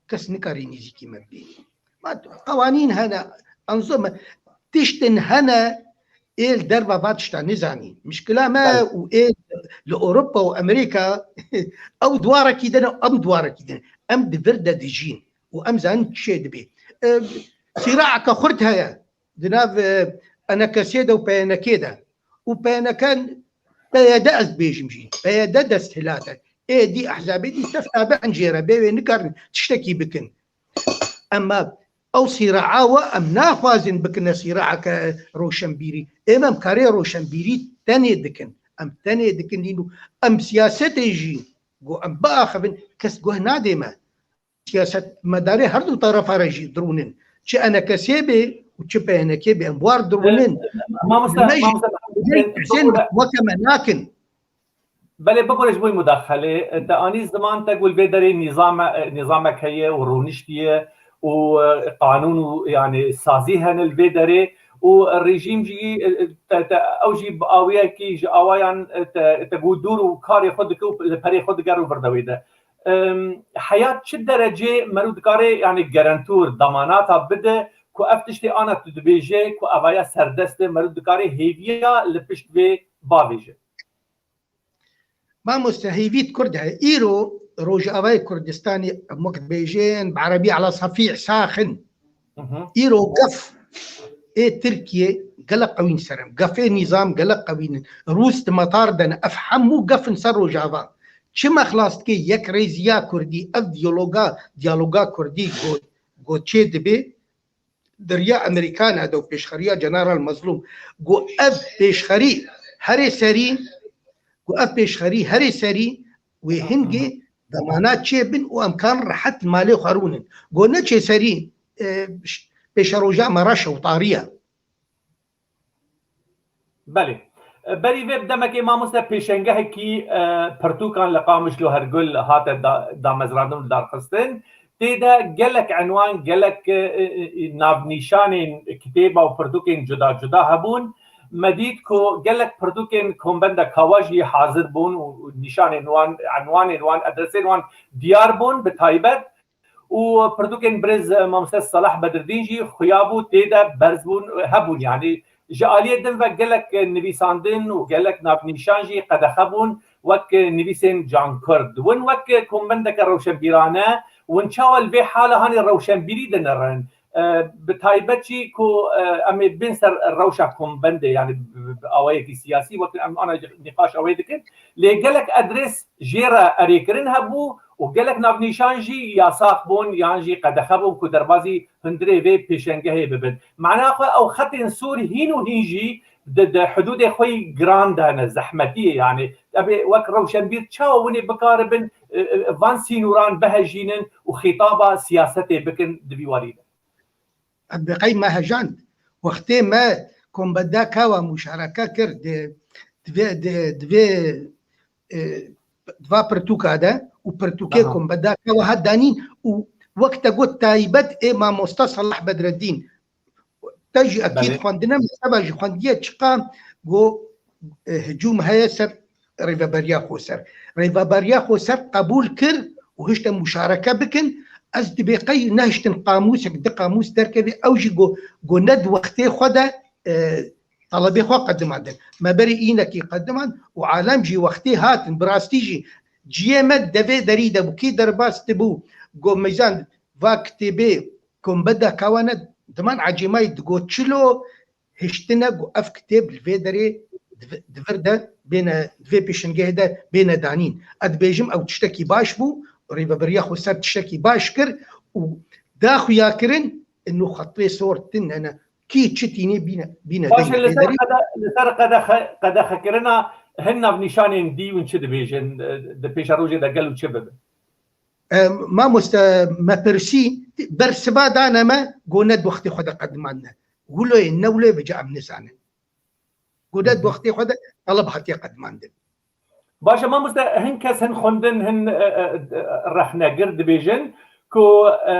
kes nikare nêzîkî me bibînî. Ma qewanîn hene, anzû me, tiştin hene, ê li derva va tişta nizanî. Mişkila me Belê. û ê li Ewropa û Amerîka, ew duwarekî din e, em duwarekî din. Em di vir de dijîn û em zanin çi dibê. E, sîraeke xurt heye di nav, e, ENKS'ê de û PYNK'ê de. Û PYNK, PYD ez dibêjim jî. PYD desthilat e. Êdî ehzabê dî tef tabe encêre bê wê nikarin tiştekî bikin. Ema ew sîraa we em naxwazin bikine sîraeke roşenbîrî. Ême em karê roşenbîrî tenê dikin. Em tenê dikin dîn û em siyasetê jî ku em biaxivin kes guh nadê me. Siyasetmedarê her du terefa re jî dirûnin. Çi ENKS'ê bê û çi PYNK'ê bê em war dirûnin. Mamoste, Me jî mamoste, Husên, weke me nakin. Belê, bibore ji bo mudaxelê. Te anî ziman te ku li vê derê nîzame-, nîzamek heye û rûniştiye û, e, qanûn û, yani, sazî hene li vê derê û rejîm jî, e, te, te, ew jî bi awiyekî ji awayan, e, te, te ku dûr û karê xwe dike û li perê xwe digere û vir de wê de. Em, heyat çi derecê merû dikare, yani, gerentûr, damanata bide ku ev tiştê ana tu dibêje ku evaya serdest e, merû dikare hêviya li pişt vê bavêje? Mamoste, hêvît Kurd heye. Îro Rojavayê Kurdistanê, em wek dibêjin, bi erebî ala safî saxin. Hı hı. Îro gef ê Tirkiyê gelek qewîn ser in. Gefê nîzam gelek qewîn in. Rûs di metar de ne. Ev hemû gef in ser Rojava. Çima xilas dike yekrêziya Kurdî, ev diyaloga, diyaloga Kurdî got, got çê dibe, di riya Amerîkana de û pêşxeriya General Mazlûm, got ev pêşxerî herê serî, got ev pêşxerî herê serî wê hingê demana çê bin û em kan rehet li malê xwe rûnin. Got ne çê serî, e, ş-, pêşeroja me reş û tarî ye. Belê. Berî vê bi demekê mamoste pêşengehekî, e, pirtûkan li Qamişlo Hergul hate da-, damezrandin û darxistin. Tê de gelek enwan, gelek, e, e, e, navnîşanên kitêba û pirtûkên cuda cuda hebûn. Me dît ku gelek pirtûkên kombenda Kawa jî hazir bûn û nîşanên wan, enwanên wan, adresên wan diyar bûn. Bi taybet û pirtûkên birêz, e, mamoste Salah Bedridîn jî xuya bû, tê de berz bûn, e, hebûn. Yanî ji aliyê din ve gelek, e, nivîsandin û gelek navnîşan jî qedexe bûn, wek, e, nivîsên Can Kurd. Win wek, e, kombendeke rewşenbîrane, win çawa li vê hala hanê rewşenbîrî dinirin? E, bi taybet jî ku, e, em ê bin ser rewşa kombendê, yanî bi, bi, bi awayekî siyasî, wek em ana nîqaş ew ê dikin. Lê gelek adres jê re erêkirin hebû û gelek navnîşan jî yasax bûn yan jî qedexe bûn ku derbazî hundirê vê pêşengehê bibin. Mana xwe ew xetên sor hîn û hîn jî di, di hidûdê xwe yî giran de ne, zehmetî ye. Yanî em ê wek rewşenbîr çawa winê bikaribin, e, e, van sînoran bihejînin û xîtaba siyasetê bikin di vî warî de? Em bi qey me hejand. Wextê me kombeda Kawa muşareke kir di, di vê, di, di vê, e, di va pirtûka de û pirtûkê Aha. kombeda Kawa hat danîn û wek te got taybet ê mamosta Salah Bedreddîn. Te jî ekîd Belê. xwendine, me seba jî xwendiye çiqa go, e, hicûm heye ser Rêveberiya Xweser. Rêveberiya Xweser qebûl kir û hişte muşareke bikin. Ez dibê qey nehiştin qamûsek, di qamûs derkevê, ew jî go, go ne di wextê xwe de, e, telebê xwe qedimandin. Me berî înekî qedimand û alem jî wextê hatin. Bi rastî jî ciyê me devê derî de bû. Kî derbas dibû, go meyzan va kitêbê kombeda Kawa ne diman ecêmayî digot çilo hiştine ku ev kitêb li vê derê di vi-, di vir de bêne, di vê pêşengehê de bêne danîn. Ez dibêjim ew tiştekî baş bû, Rêveberiya Xweser tiştekî baş kir û da xuyakirin, inu xetê sor tune ne. Kî çi tînê bîne, bîne Baş e, dengê li vê ser derê. qede-, li ser qedexe-, qedexekirina hin navnîşanên dî hûn çi dibêjin, e, di pêşerojê de gelo çi bibe? E, mamoste, me pirsî, bersiva dane me, go ne di wextê xwe de qedimandine. Wilo ye, ne wilo ye, vêca em nizanin. Go ne di wextê xwe de teleb hatiye qedimandin. Baş e, mamoste, hin kes, hin xwendin, hin, e, e, e, rexnegir dibêjin ku, e,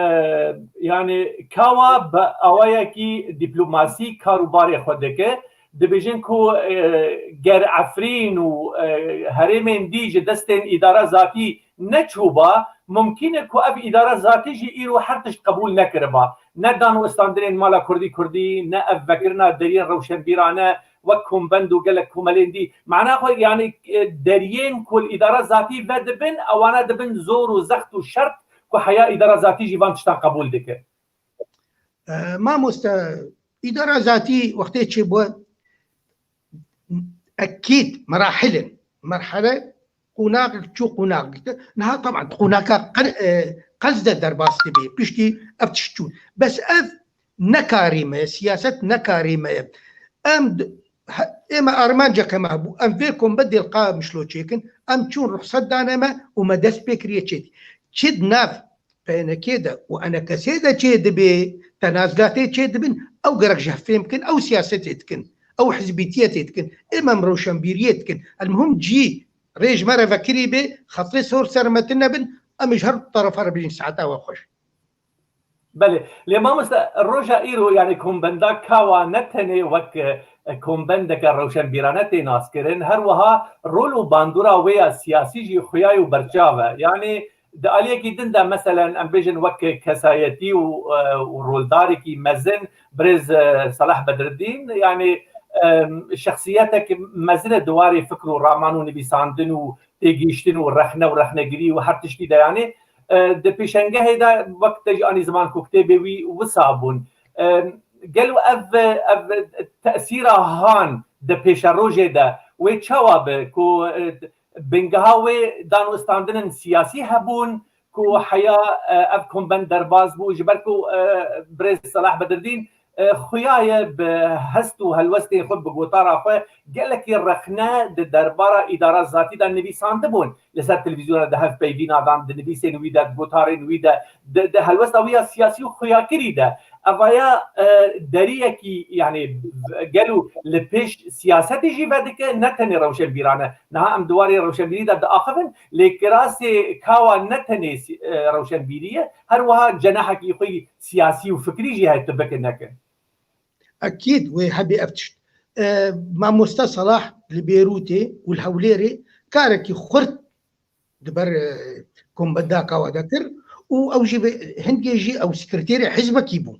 yani, kawa bi awayekî dîplomasî kar û barê xwe dike. Dibêjin ku, e, ger Efrîn û, e, herêmên dî ji destên îdara zatî neçûba, mumkîn e ku ev îdara zatî jî îro her tişt qebûl nekiriba. Ne dan û istandinên mala kurdî kurdî, ne ev vekirina deriyên rewşenbîrane wek kombend û gelek komelên dî. Mana xwe, yani, e, deriyên ku li îdara zatî vedibin, ewana dibin zor û zext û şert ku heya îdara zatî jî van tiştan qebûl dike. E, mamoste, îdara zatî wextê çêbû, ekîd merahil in. Merhele, qûnaqek çû qûnaqek. Niha teban qûnaka qer-, e, qez de derbas dibe. Piştî ev tişt çûn. Bes ev ne karê me ye, siyaset ne karê me ye. Em d-, he-, ême armanceke me hebû. Em vê kombendê li Qamişlo çêkin. Em çûn ruxsat dane me û me dest pê kiriye çê. Çi di nav P N K de û E N K S de çê dibe, tenazlatê çê dibin, ew gerek ji hev fêm bikin, ew siyasetê dikin, ew hizbîtiyetê dikin, êm em rewşenbîriyê dikin. Elmuhim cî rê ji me re vekirî bê, xetrê sor ser me tune bin, em ê ji her du terefa re bijîn saeta we xweş. Belê. Lê mamoste, roja îro, yani kombenda Kawa ne tenê wek, e, kombendeke rewşenbîrane tê naskirin, her wiha rol û bandora wê ya siyasî jî xuya ye û berçav e. Yani di aliyekî din de, meselen, em bêjin wek kesayetî û, e, û roldarekî mezin birêz, e, Selah Bedreddîn, yani, e, şexsiyetek mezin e di warê fikr û raman û nivîsandin û têgihiştin û rexne û rexnegirî û her tiştî de, yani, e, di pêşengehê de wek te jî anî ziman ku kitêbê wî wisa bûn. E, gelo ev, ev tesîra han di pêşerojê de wê çawa bi ku, e, bingeha wê danûstandinên siyasî hebûn ku heya, e, ev kombend derbas bû, ji ber ku, e, birêz Selah Bedreddîn, e, xuya ye bi hest û helwestên xwe, bi gotara xwe, gelekî rexne di derbara îdara zatî de nivîsandibûn. Li ser televîzyona de hevpeyvîna dan, di nivîsên wî de, di gotarên wî de, di, di helwesta wî ya siyasî û xuyakirî de. Evaya, e, deriyekî, yani, gelo li pêş siyasetê jî vedike, ne tenê rewşenbîrane. Niha em di warê rewşenbîrî de diaxivin, lê kirasê Kawa ne tenê sî-, e, rewşenbîrî ye, her wiha cenahekî xwe yî siyasî û fikrî jî heye, tu bike neke. Ekîd wê hebê ev tişt. E, Mamoste Selah li Bêrûtê û li Hewlêrê karekî xurt di ber, e, kombenda Kawa de kir û ew jî vê, hingê jî ew sekreterê hizbekî bû.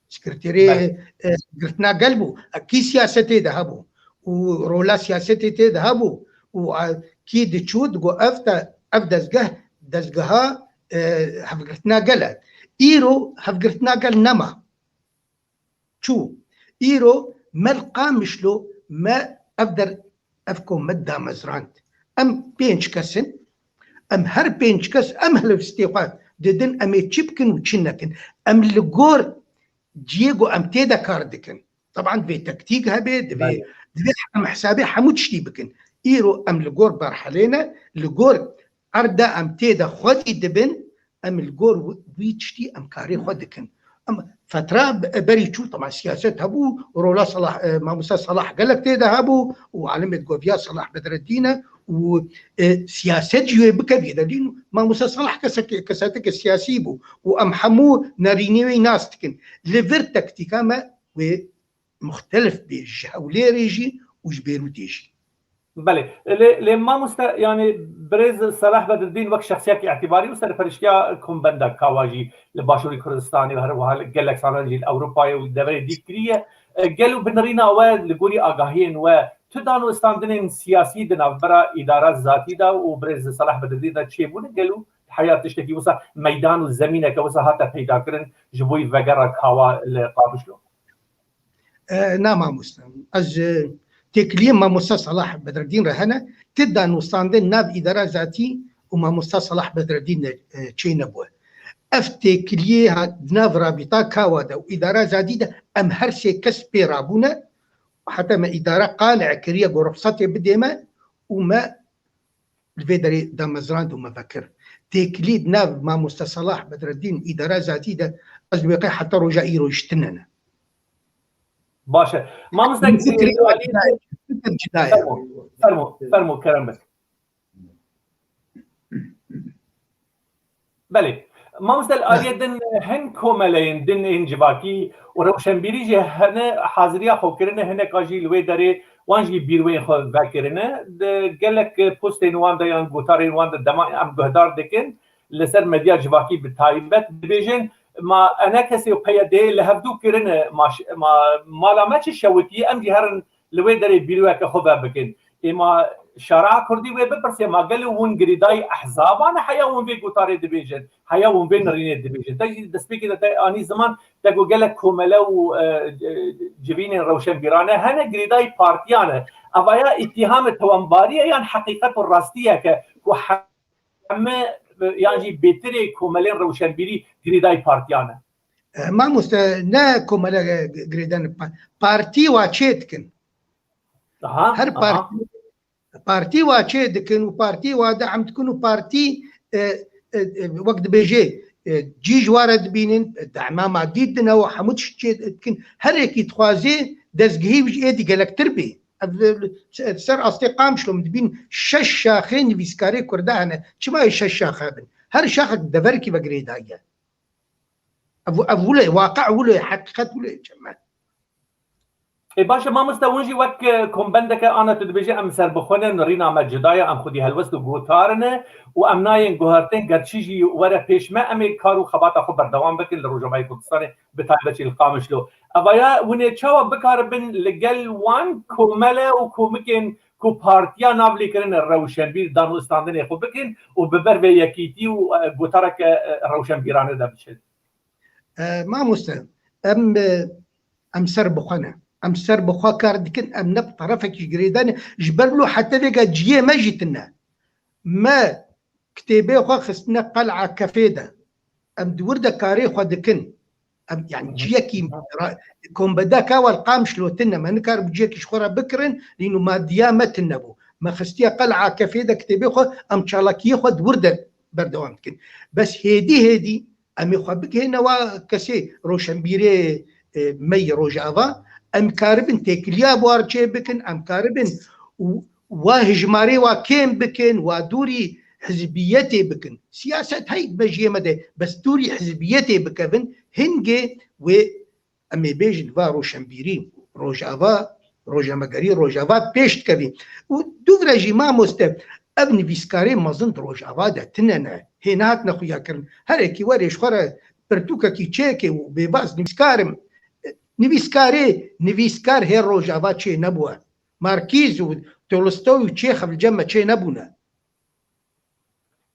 Sekreterê, Belê. e, girtina gel bû. Kî siyasetê de hebû û rola siyasetê tê de hebû û, e, kî diçû digot ev te, ev dezgeh, dezgeha, e, hevgirtina gel e. Îro hevgirtina gel nema. Çû. Îro me li Qamişlo me ev der, ev komet damezrand. Em pênc kes in. Em her pênc kes, em helwestê xwe didin, em ê çi bikin û çi nekin. Em li gor ciyê ku em tê de kar dikin. Teban divê tektîk hebe, divê, Belê. divê em hesabê hemû tiştî bikin. Îro em li gor berhelê ne, li gor erd de em tê de xwedî dibin, em li gor wi-, wî tiştî em karê xwe dikin. Em fetra be-, berî çû, teban siyaset hebû, rola Selah, e, Mamoste Selah gelek tê de hebû û alimê digoviya Selah Bedreddîn e û, e, siyaset jî wê bike vê delîl. Mamoste Selah kesek-, keseteke siyasî bû û em hemû nerînê wê nas dikin. Li vir tektîka me wê muxtelif bê ji Hewlêrê jî û ji Bêrûtê jî. Belê. Lê, lê mamoste, yani birêz Selah Bedreddîn wek şexsiyekî îtibarî û serperiştiya kombenda Kawa jî li Başûrê Kurdistanê û her wiha li gelek salan jî li Ewropayê û deverê dî kiriye. E, gelo binirîna we li gorî agahiyên we tu danûstandinên siyasî di navbera îdara zatî de û birêz Selah Bedreddîn de çêbûne? Gelo heya tiştekî wisa meydan û zemîneke wisa hate peydakirin ji bo vegera Kawa li Qamişlo? E, na mamoste. Ez, e, têkiliyê mamoste Salah Bedreddîn re hene, ti danûstandin nav îdara zatî û mamoste Salah Bedreddîn de, e, çênebûye. Ev têkiliyê ha-, di nav rabîta Kawa de û îdara zatî de em her sê kes pê rabûne, heta me îdara qane kiriye ku ruxsatê bidê me û me li vê derê damezrand û me vekir. têkilî di nav mamoste Salah Bedreddîn îdara zatî de ez li wê qey heta roja îro jî tine ne. Baş e. Mamoste, Fikir e, alî- cida ye. Fikir cida ye. Fermo, fermo, fermo, kerem bik. Belê. Mamoste, li aliyê din hin komeleyên din ên civakî û rewşenbîrî jî hene haziriya xwe kirine, hineka jî li wê derê wan jî bîrwên xwe vekirine. Di gelek postên wan de yan gotarên wan de dema em guhdar dikin, li ser medya civakî bi taybet dibêjin, ma enekesê û P Y D'yê li hevdû kirine, ma, ş- ma mala me çi şewitî, em jî herin li wê derê bîrweke xwe vebikin. Ê ma şara Kurdî wê bipirsê, ma gelo hûn girêdayî ehzaban e, heya hûn vê gotarê dibêjin, heya hûn vê nirînê dibêjin? Te jî destpêkê de te anî ziman, te got gelek komele û, e, e, civînên rewşenbîrane hene girêdayî partiyan e. Evaya îtîhamê tewanbarî ye yan heqîqet û rastiyeke ku heme, e, yan jî bêtirê komelên rewşenbîrî girêdayî partiyan e? E, mamoste, ne komele, e, girêdan pa- partî wa çê dikin. Aha, Her aha. partî, partî wa çê dikin û partî wa dehm dikin û partî, e, e, e, wek dibêjê, e, cî ji wa re dibînin, dema madî dine û hemû tişt çê dikin. Her yekî dixwazê dezgehî wî ji êdî gelektir bê. Ev, e, ser astê Qamişlo min dibîn şeş şaxê nivîskarê Kurda hene. Çima ê şeş şax hebin? Her şaxek deverekî ve girêdayî ye. Ev, ev wilo ye, waqe wilo ye, heqîqet wilo ye, çeme. Ê baş e mamoste, hûn jî wek, e, kombendeke ana tu dibêjî em serbixwe ne, nirîna me cuda ye, em xwedî helwest û gotar ne û em nayên guhertin, gerçî jî were pêş me, em ê kar û xebata xwe berdewam bikin li Rojavayê Kurdistanê, bi taybet jî li Qamişlo. Evaya hûn ê çawa bikaribin li gel wan komele û komikên ku partiya navlêkirine rewşenbîr dan û istandinê xwe bikin û bi ber vê yekîtî û, e, gotareke, e, rewşenbîrane de biçin? E, mamoste, em, e, em ser bi xwe ne. Em ser bi xwe kar dikin, em ne bi terefekî girêdan e. Ji ber lo heta vêga ciyê me jî tune. Me kitêbê xwe xistine qel'a Kefê de. Em di wir de karê xwe dikin. Em, yani ciyekî ra- kombedeka wal Qamişlo tune. Me nikar bi ciyekî ji xwe re bikirin, lîno madiya me tune bû. Me xistiye qel'a Kefê de kitêbê xwe, em çalakiyê xwe di wir de berdewam dikin. Bes hêdî hêdî em ê xwe bigihêne wa kesê roşenbîrê, e, me yê Rojava, em karibin têkiliya bi war çê bikin, em karibin û wa hijmarê wa kêm bikin, wa dûrî hizbiyetê bikin. Siyaset hey mejiyê me de, bes dûrî hizbiyetê bikevin, hingê wê em ê bêjin va roşenbîrî, Rojava, rojamegerî, Rojava pêş dikevî. Û dûvre jî mamoste, ev nivîskarê mezin di Rojava de tine ne. Hê nehatine xuya kirin. Her yekî werê ji xwe re pirtûkekî çêke û bêbaz nivîskar im. Nivîskarê, nivîskar hê Rojava çê nebûwe. Markîz û Tolstoy û Çêxev li cem me çê nebûne.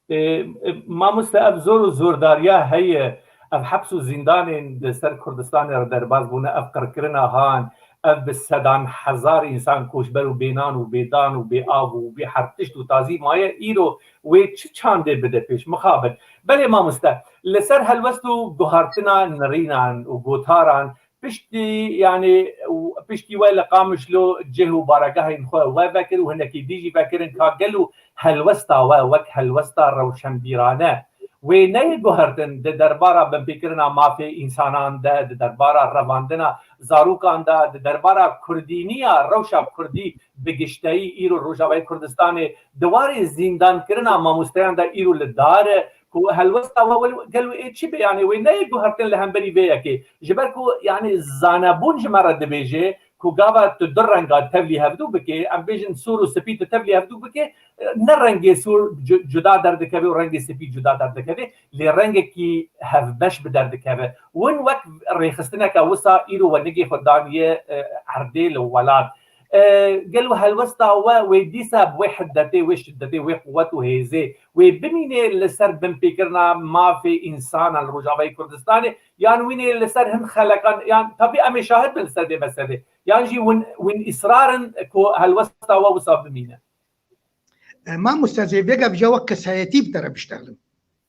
E, e, mamoste, ev zor û zordariya heye. Ev heps û zîndanên di ser Kurdistanê re derbas bûne, ev qirkirina han, ev bi sedan hezar însan koçber û bênan û bêdan û bêav û bê her tişt û tazî maye, îro wê çi çandê bide pêş? Mixabin. Belê mamoste, li ser helwest û guhartina nirînan û gotaran, piştî, yanî, û piştî we li Qamişlo cih û baregehên xwe we vekir û hinekî dî jî vekirin, ka gelo helwesta we wek helwesta rewşenbîrane wê neyê guhertin di derbara binpêkirina mafê însanan de, di derbara revandina zarokan de, di derbara kurdîniya rewşa kurdî bi gişteyî îro Rojavayê Kurdistanê, di warê zîndankirina mamosteyan de îro li dar e, ku helwesta we wel-, gelo ê çi be, yanî wê neyê guhertin li hemberî vê yekê. Ji ber ku, yanî, zanebûn ji me re dibêje ku gava tu du renga tevlî hevdû bike, em bêjin sor û spî tu tevlî hevdû bike, ne rengê sor cu-, cuda derdikeve û rengê spî cuda derdikeve, lê rengekî hevbeş bi derdikeve. Win wek rêxistineke wisa îro wenigê xwe daniye, e, erdê li welat. E, gelo helwesta we wê dîsa bi wê hiddetê, wê şiddetê, wê quwet û hêzê wê bimîne li ser binpêkirina mafê însanan li Rojavayê Kurdistanê, yan wînê li ser hin xelekan, yan tabî em ê şahid bin li ser vê meselê, yan jî win, win îsrar in ku helwesta we wisa bimîne? E, mamoste, ez ê vêga vêja wek kesayetî bi te re biştexlim.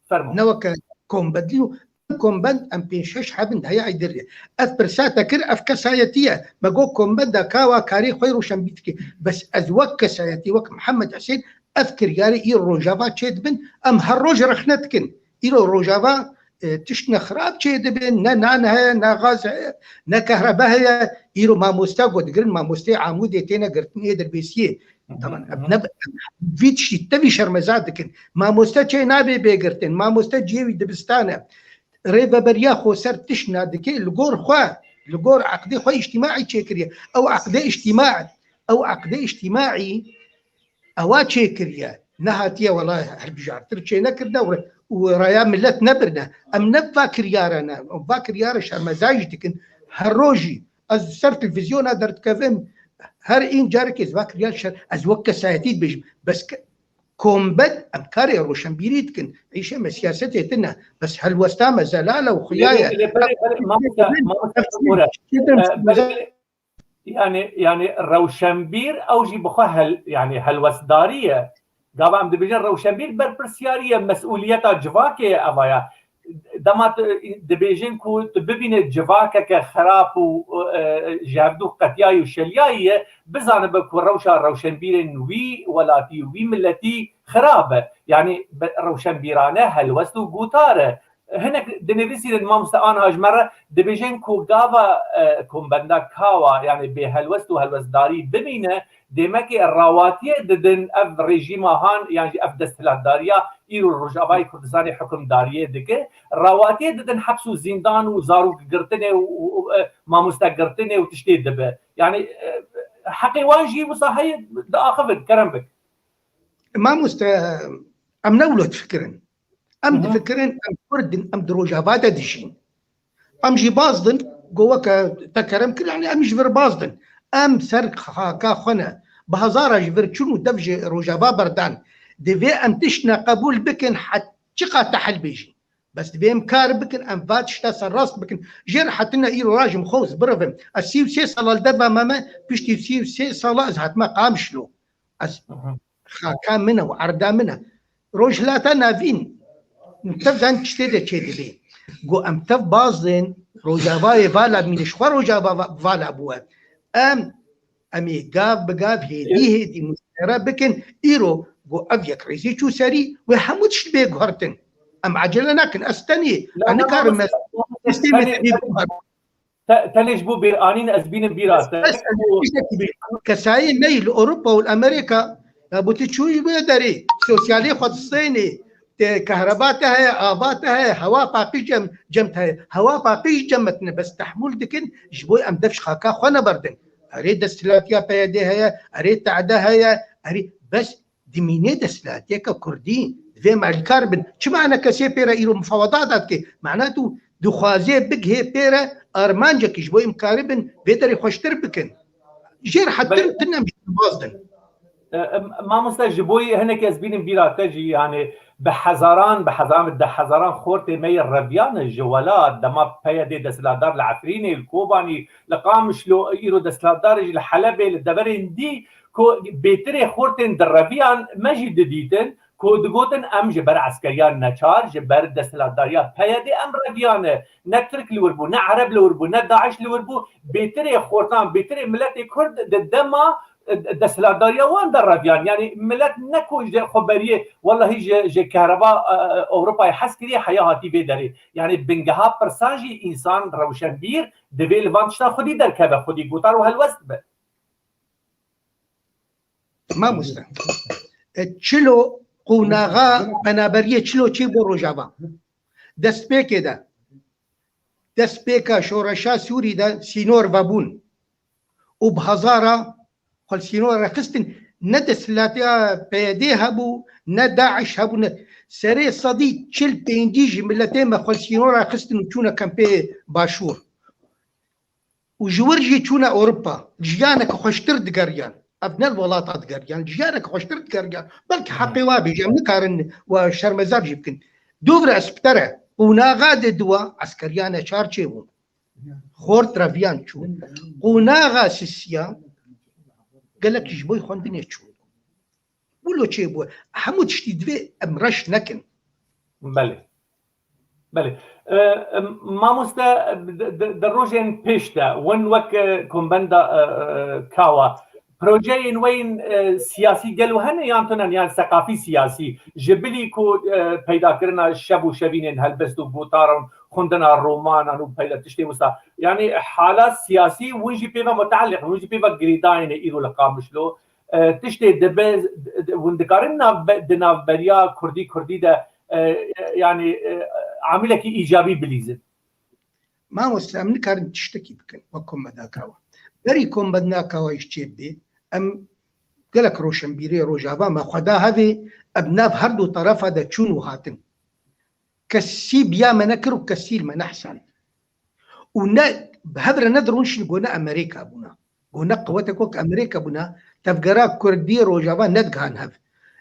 Fermo. Ne weke kombendî û kombend em pênc şeş hebin heye Eydirê. Ev pirsa te kir, ev kesayetî ye. Me got kombenda kawa karê xwe yê roşenbîr dike. Bes ez wek kesayetî, wek Mihemed Husên, Ev kiryarê îro Rojava çêdibin, em her roj rexne dikin. Îro Rojava, e, tiştine xirab çêdibin, ne nan heye, ne gaz heye, ne kehrebe heye. Îro mamoste ku digirin, mamosteyê Amûdê têne girtin ê Dirbêsiyê. Tamam, ev ne, vî tiştî tevî şermezar dikin. Mamoste çê nabe bê girtin, mamoste cihê wî dibistan e. Rêveberiya xweser tiştna dike li gor xwe, li gor eqdê xwe îctîmaî çêkiriye. Ew eqdê îctîma-, ew eqdê îctîmaî ewa çêkiriye. Nehatiye wela hilbijartir çênekirine û re-, û raya milet nebirine. Em ne va kiryara ne, va kiryara şermezar jî dikin. Her rojî ez ser televîzyona derdikevim, her ên carekê ez va kiryar şer-, ez wek kesayetî dibêjim. Bes ke-, kombet em karê roşenbîrî dikin. Îşê me siyasetê tune. Bes helwesta me zelal e û xuya ye. Lê, lê, belê, belê, mamoste, mamoste, Şirin, e, belê, Yani, yani rewşenbîr ew jî bi xwe hel-, yani helwestdarî ye. Gava em dibêjin rewşenbîr berpirsiyarî ye, mesûliyeta civakê ye eva ya. Dema tu dibêjin ku tu bibîne civakeke xirab û, e, ji hevdû qetiyayî û şeliyayî ye, bizanibe ku rewşa rewşenbîrên wî welatî û wî miletî xirab e. Yani be-, rewşenbîrane helwest û gotar e. Hinek dinivîsînin mamoste anha ji me re dibêjin ku gava, e, kombenda Kawa, yani bêhelwest û helwestdarî bimîne, demekê rawatiyê didin ev rejîma han, yan jî ev desthilatdariya îro Rojavayê Kurdistanê hukimdariyê dike, rawatiyê didin heps û zîndan û zarok girtinê û, û, û, e, mamoste girtinê û tiştê dibe. Yani, e, heqê wan jî wisa heye diaxivin, kerem bik. Mamoste, em ne wilo difikirin. Em Hı hı. difikirin, em Kurd in, em di Rojava de dijîn. Em jî baz din, go weke te kerem kir, yani em ji vir baz din. Em ser xaka xwe ne. Bi hezara ji vir çûn û dev ji Rojava berdan. Divê em tiştine qebûl bikin, het çiqa te hel bêjî. Bes divê em kar bikin, em va tişta serrast bikin. Jê re hetine îro ra ji min xwe ez birevim. Ez sî û sê sala li deva me me, piştî sî û sê sala ez hatime Qamişlo. Ez Hı hı. Xaka min e û erda min e. Rojhilata Navîn, tev zan tiştê de çêdibe. Go em tev baz din, Rojavayê vala bimîne, ji xwe Rojava va-, vala bûye. Em, em ê gav bi gav, hêdî hêdî muzakere bikin. Îro go ev yekrêzî çû serî, wê hemû tişt bê guhertin. Em ecele nakin, ez tenê, La, ez nikarim ez mamoste, sistemê tenê, te bê tenê guhertin. Te-, tenê ji bo bêranîn ez bînim bîra te. Bes, ez tiştekî bêjim. Kesayê me yî li Ewropa û li Amerîka, ya bo tu çûyî wê derê, sosyalê xwe distênê, te kehreba te heye, ava te heye, hewa paqij cem, cem te heye. Hewa paqij cem me tine, bes tehmûl dikin, ji bo em dev ji xaka xwe neberdin. Erê desthilatiya P Y D heye, erê te'de heye, erê bes Dimînê desthilatiyeke kurdî divê em alîkar bin. Çima ene kesê pê re îro mifawedat dike? Mana tu dixwazê bigihê pê re armancekî ji bo em karibin vê derê xweştir bikin. Jê rehettir Belê. Tune em ji baz din. E, e, mamoste, ji bo yê hinekî ez bînim bîra te jî, yani bi hezaran, bi hezaran, bi deh hezaran xortê me yê reviyane ji welat, dema P Y D desthilatdar li Efrînê, li Kobanî, li Qamişlo, îro desthilatdar jî li Helebê, li deverên dî, ku bêtirê xortên direviyan me jî didîtin, ku digotin, em ji ber eskeriya neçar, ji ber desthilatdariya P Y D em reviyane, ne Tirk li wir bû, ne Ereb li wir bû, ne DAIŞ li wir bû, bêtirê xortan, bêtirê miletê Kurd di dema, e, desthilatdariya wan de reviyan. Yani milet ne ku ji xweberiyê, wellahî ji, ji kehreba, e, e, Ewropayê hez kiriye, heya hatî vê derê. Yani bingeha pirsan jî însan rewşenbîr divê li van tiştan xwedî derkeve, xwedî gotar û helwest be. Mamoste. E, çilo qonaxa penaberiyê çilo çê bo Rojava. Destpêkê de. Destpêka şoreşa Sûrî de sînor vebûn. Û bi hezara xwe li sînor re xistin. Ne desthilatiya P Y D hebû, ne DAIŞ hebû, ne. Serê sedî çil pêncî ji miletê me xwe li sînor re xistin û çûne kempê Başûr. Û ji wir jî çûne Ewropa, jiyaneke xweştir digeriyan. Ev ne li welata digeriyan, jiyaneke xweştir digeriyan. Belkî heqê wa bêje, em nikarin we şermezar jî bikin. Dûv re ez bi te re, qonaxa de diwa eskeriya neçar çêbûn. Xort reviyan çûn. Qonaxa sisiya gelek ji bo xwendinê çûn. Wilo çêbû. Hemû tiştî divê em reş nekin. Belê. Belê. E, e, mamoste, di, di, di rojên pêş de, win wek, e, kombenda, e, e, Kawa, Projeyên we yên, e, siyasî gelo hene yan tune, yan seqafî siyasî? Ji bilî ku, e, peydakirina şev û şevînên helbest û gotaran, xwendina romanan û peyda tiştê wisa. Yanî hala siyasî hûn jî pê ve muteelliq, hûn jî pê ve girêdayî ne îro li Qamişlo. E, tiştê dibe, hûn dikarin navbe-, di navberiya kurdî kurdî de, e, e, yanî, e, amîlekî îcabî bilîzin? Mamoste, em nikarin tiştekî bikin wek kombendaka we. Berî kombendaka we jî çêbibê, em gelek roşenbîrê Rojava me xwe da hevê, em nav her du terefa de çûn û hatin. Kesî biya me nekir û kesî li me nehsand. Û ne bi hev re ne dirûn şin go ne Amerîka bûna. Go ne qeweteke wek Amerîka bûna, tevgera Kurdî Rojava nedigihan hev.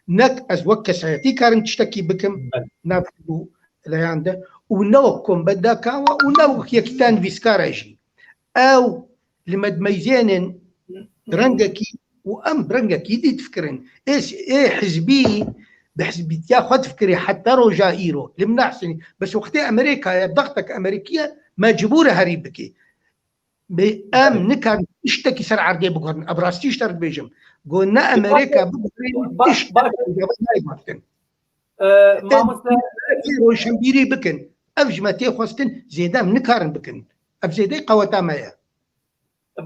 Nek ez wek kesayetî karim tiştekî bikim, Belê. nav hevdû leyan de, û ne wek kombendaka we û ne wek yekîtiya nivîskara jî. Ew li me dimeyzênin rengekî û em bi rengekî dî difikirin. Ê, ê hizbî bi hizbîtiya xwe difikirê heta roja îro. Li min nehsînî. Bes wextê Amerîka ye, dextek Amerîkî ye, mecbûr e herî bikê. Bê em Belê. nikarin tiştekî ser erdê biguherin. Ev rastî ji te re dibêjim. Go ne Amerîka biguherîn, Ba-, tiştek ba-, nayê guhertin. E, Em mamoste roşenbîrî bikin. Ev ji me tê xwestin, zêde em nikarin bikin. Ev zêdeyê qeweta me ye.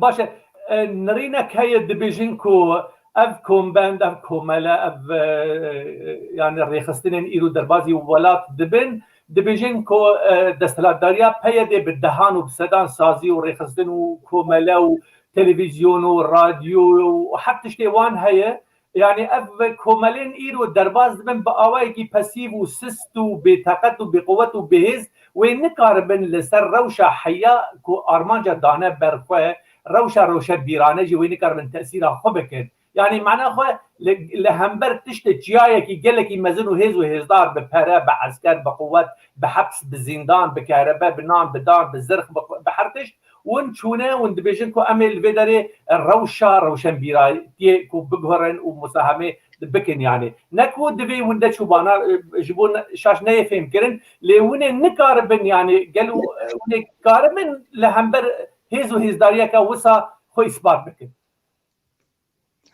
Baş e, e, nirînek heye, dibêjin ku ev kombend, ev komele, ev, e, yani rêxistinên îro derbazî welat dibin, dibêjin ku, e, desthilatdariya P Y D bi dehan û bi sedan sazî û rêxistin û komele û televîzyon û radyo û her tiştê wan heye. Yani ev komelên îro derbas dibin bi awayekî pasîv û sist û bêteqet û bêqewet û bêhêz, wê nikaribin li ser rewşa heya ku armanca dane ber xwe, rewşa rewşenbîrane jî wê nikaribin tesîra xwe bikin. Yani mana xwe li, li hember tiştê çiyayekî gelekî mezin û hêz û hêzdar bi pere, bi esker, bi quwet, bi heps, bi zîndan, bi kerebe, bi nan, bi dan, bi zirx, bi, bi her tişt, hûn çûne, hûn dibêjin ku em ê li vê derê rewşa rewşenbîratiyê ku biguherin û musahemê bikin, yani. Ne ku divê hûn de çûbana, e, ji bo ne-, şaş neyê fêhm kirin, lê hûn ê nikaribin, yani, gelo, e, hûn ê karibin li hember hêz û hêzdariyeke wisa xwe îspat bikin?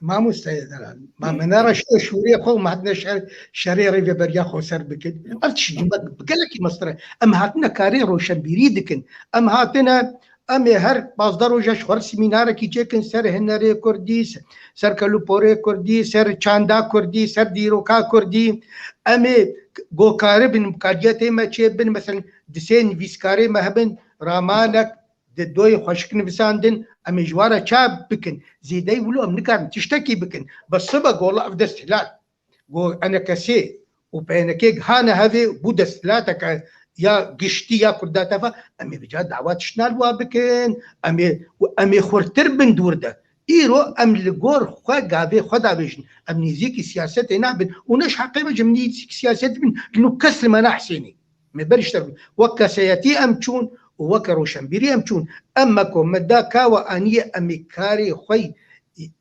Mamoste Delal, ma me neraştiye şûrê xwe û me hatine şer-, şerê rêveberiya xweser bikin. Ev tişt ji me bi gelekî mestir e. Em hatine karê roşenbîrî dikin. Em hatine, em ê her pazdeh roja ji xwe re semînarekî çêkin ser hunerê kurdî, se-, ser kelûporê kurdî, ser çanda kurdî, ser dîroka kurdî. Em ê gokaribin, imkaniyetê me çêbin, meselen, di sê nivîskarê me hebin, ramanek, di doyê xweşik nivisandin, em ê ji wan re çap bikin. Zêdeyî wilo em nikarin tiştekî bikin. Bes sibe gola ev desthilat, go enekesê û P N K gihane hevê bû desthilateke ya giştî ya Kurda tefa, em ê vêca dawa tiştna li wa bikin. Em ê, em ê xurtir bin dûr de. Îro em li gor xwe gavê xwe davêjin. Em nêzîkî siyasetê nabin. Û ne ji heqê me ji em nêzîkî siyaset bin, li nû kes li me nehsênî. Me berî ji te re got. Wek kesayetî em çûn û weke roşenbîrî em çûn. Em me ku me da kawa aniye em ê karê xwe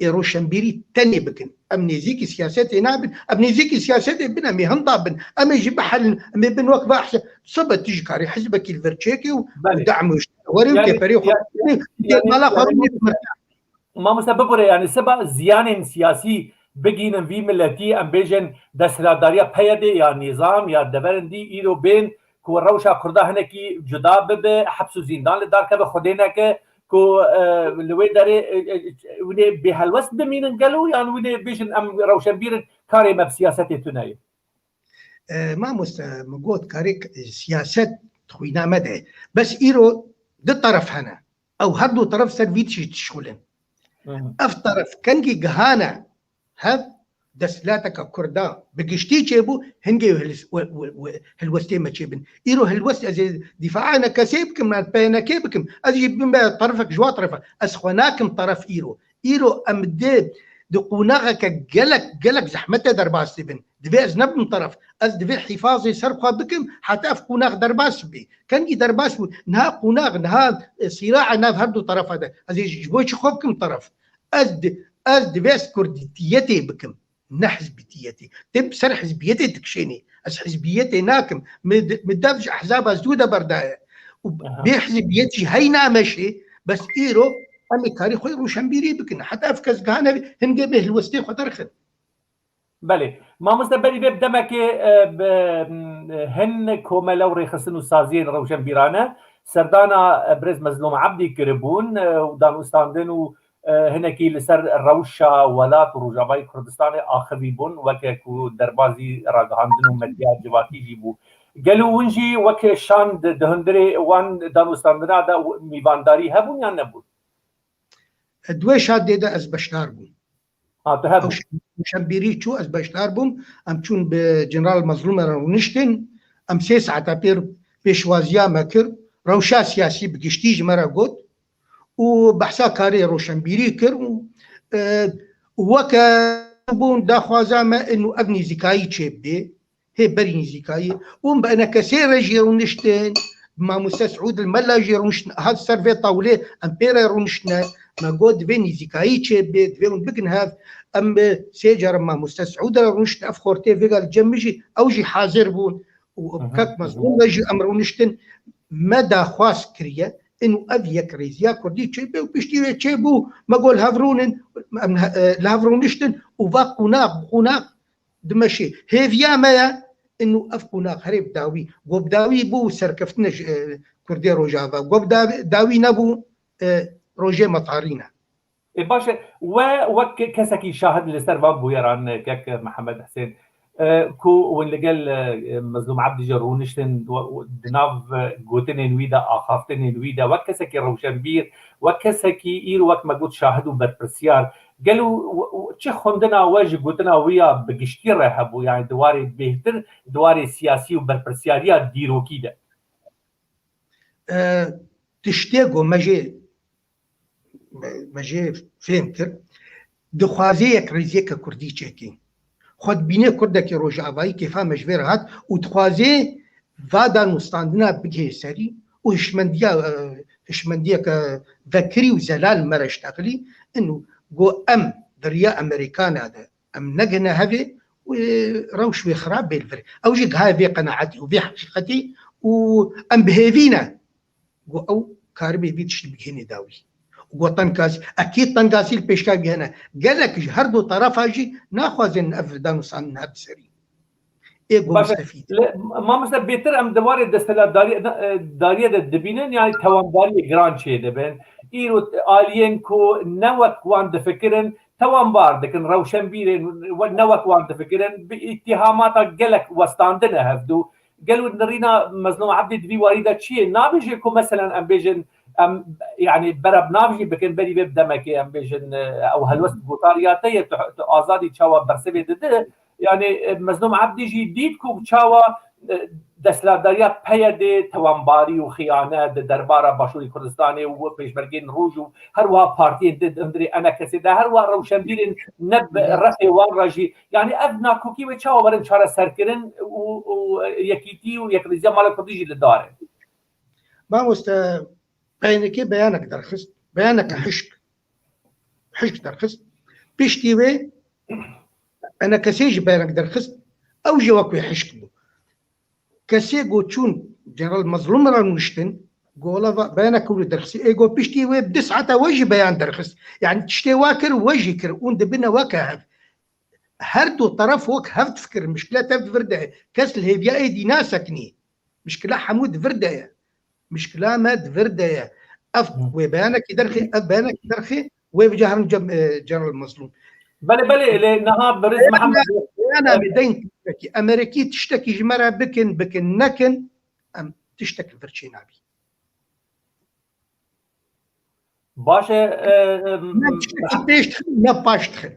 ê roşenbîrî tenê bikin. Em nêzîkî siyasetê nabin. Em nêzîkî siyasetê bin, em ê hinda bin. Em ê jî bihelin. Em ê bin wek vahşe. Sibe tu ji karê hizbekî li vir çêkê û, û Belê. dam û işte. Werê û Yani, kêperê xwe. ya-, Tê yani, mala xwe yani, binê mirda. Mamoste bibûre, yani siba ziyanên siyasî bigihînin vî miletî, em bêjin desthilatdariya P Y D ya nîzam ya deverên dî îro bên ku rewşa Kurda hinekî cuda bibe, heps û zîndan li dar keve, Xwedê neke ku, e, li wê derê, e, e, hûn ê bêhelwest bimînin gelo yan hûn ê bêjin em rewşenbîr in, karê me bi siyasetê tune ye? E, mamoste, min got karê k-, siyaset xwîna me de. Bes îro du teref hene. Ew her du teref ser vî tiştî dişixulin. Hı hı. Ev teref kengî gihane hev desthilateke Kurda bi giştî çêbû, hingê hilwes-, we-, we-, we-, hilwestê me çêbin. Îro hilwest ez ê dîfaa enekesê bikim, me P N K bikim. Ez jî bim be terefek ji wa terefa. Ez xwe nakim teref îro. Îro em di, di qonaxeke gelek, gelek zehmetê derbas dibin. Divê ez nebim teref. Ez divê hîfazê ser xwe bikim, heta ev qonax derbas bibê. Kengî derbas bû. Niha qonax, niha, e, sîrae nav her du terefa de. Ez ê ji bo çi xwe bikim teref? Ez di-, ez divê ez kurdîtiyetê bikim. Ne hizbîtiyetê. Tê bi ser hizbiyetê dikişênê. Ez hizbiyetê nakim. Min, min dev ji ehzaba zû de berdaye. Û Aha. bê hizbiyet jî hey nameşê, bes îro Em ê karê xwe rûşenbîrî bikin. Heta ev kes gihane hingê bê hilwestê xwe derxin. Belê. Mamoste, berî vê bi demekê, e, bi, m, hin komele û rêxistin û saziyên rewşenbîrane serdana, e, birêz Mezlûm Ebdî kiribûn, e, û danûstandin û, e, hinekî li ser rewşa welat û Rojavayê Kurdistanê axivî bûn, weke ku derbazî ragihandin û medya civakî jî bû. Gelo hûn jî weke şand di hundirê wan danûstandina de mîvandarî hebûn yan nebûn? Di wê şadê de ez beşdar bûm. Ha, tu hebû. Ew şem-, şembîrî çû, ez beşdar bûm. Em çûn bi General Mezlûm re rûniştin. Em sê saeta pê pêşwaziya me kir. Rewşa siyasî bi giştî ji me re got. Û behsa karê roşenbîrî kir û, e, weke bûn daxwaza me inu ev nîzîkayî çêbibê. Hê berî nîzîkayî. Û em bi enekesê re jî rûniştin, bi mamoste Siûd el Mela jî rûniştin. Hat ser vê tawlê em pê re rûniştine. Me got divê nîzîkayî çêbê, divê hûn bikin hev. Em bi sê cara mamoste Siûd re rûniştin. Ev xortê vêga li cem min jî, ew jî hazir bûn. Û Hı hı, kek hı hı. Mezlûm re jî em rûniştin. Me daxwaz kiriye. Inu ev yekrêziya Kurdî çêbê û piştî wê çêbû. Me got li hev rûnin, em, e, li hev rûniştin û va qonax, qonax dimeşê. Hêviya me ye, inu ev qonax herê bi dawî. Go bi dawî bû serkeftine ji, e, Kurdê Rojava. Go bi dawî, dawî nebû, e, rojê me tarî ne. Ê, baş e, we wek kesekî şahid li ser van bûyeran, kek Mihemed Hisên, e, ku hûn li gel, e, Mezlûm Ebdî jî rûniştin, we, we, di nav, e, gotinên wî de, axaftinên wî de, wek kesekî rewşenbîr, wek kesekî îro wek me got şahid û berpirsiyar, gelo w-, w-, çi xwendina we ji gotina wî ya bi giştî re hebû, yani di warê bêhtir, di warê siyasî û berpirsiyariya dîrokî de? E, tiştê ku me jê, me, me jê fêm kir, dixwazê yekrêziyeke Kurdî çêkê. Xwe dibîne Kurdekî Rojavayî kêfa me ji vê re hat û dixwazê va danûstandina bigihê serî û hişmendiya, e, hişmendiyeke vekirî û zelal me re ji texilî. Inu go em di riya Amerîkana de em negihine hevê û, e, rewş wê xirab bê li vir. Ew jî gihaye vê qenaetî û vê heqîqetî û em bi hêvî ne. Go ew karibê vî tiştî bigihînê dawî. Û go tengazî, ekîd tengazî li pêşka vî hene. Gelek ji her du terefa jî naxwazin ev danûsandin hev serî. Ê go Baş e. Mistefîd. Li, mamoste, bêtir em di warê desthilatdariyê, e, dariyê de dibînin, yani tewanbariyê giran çê dibin. Îro aliyên ku ne wek wan difikirin, tewanbar dikin, rewşenbîrên we ne wek wan difikirin, bi îtîhamata gelek westandine hevdû. Gelo nirîna Mezlûm Ebdî di vî warî de çi ye? Nabêje ku meselen em bêjin, em, yani berev nav jî bikin, berî vê bi demekê em bêjin, e, ew helwest gotariya te ye, tu, tu azadî çawa bersivê didi? Yani, e, Mezlûm Ebdî jî dît ku çawa, e, desthilatdariya PYD'ê tewanbarî û xiyane di derbara Başûrê Kurdistanê û pêşmergên Roj û her wiha partiyên di hundirê ENKS'ê de, her wiha rewşenbîrên ne bi refê wan re jî, yani ev nakokî wê çawa werin çareserkirin û, û yekîtî û yekrêziya mala Kurdî jî li dar e? Mamoste, PYNK'ê beyanek derxist, beyaneke hişk, hişk derxist. Piştî wê ENKS'ê jî beyanek derxist, ew jî wek wê hişk bû. Kesê go çûn General Mezlûm re nûştin, go wela va-, beyaneke wî derxist. Ê go piştî wê bi du saeta we jî beyan derxist. Yani tiştê wa kir, we jî kir. Hûn dibine weke hev. Her du teref wek hev difikirin. Mişkila tev di vir de ye. Kes li hêviya êdî nasekinî. Mişkila hemû di vir de ye. Mişkila me di vir de ye. Ev Hı. wê beyanekî derxê, ev beyanekî derxê, wê bi carin cem, e, General Mezlûm. Belê, belê, lê niha birêz Mihemed. Beyana me deyn tiştekî. Emerîkî tiştekî ji me re bikin, bikin, nekin, em tiştek li vir çênabî. Baş e, e, e, Ne tiştekî pêş dixin, ne paş dixin.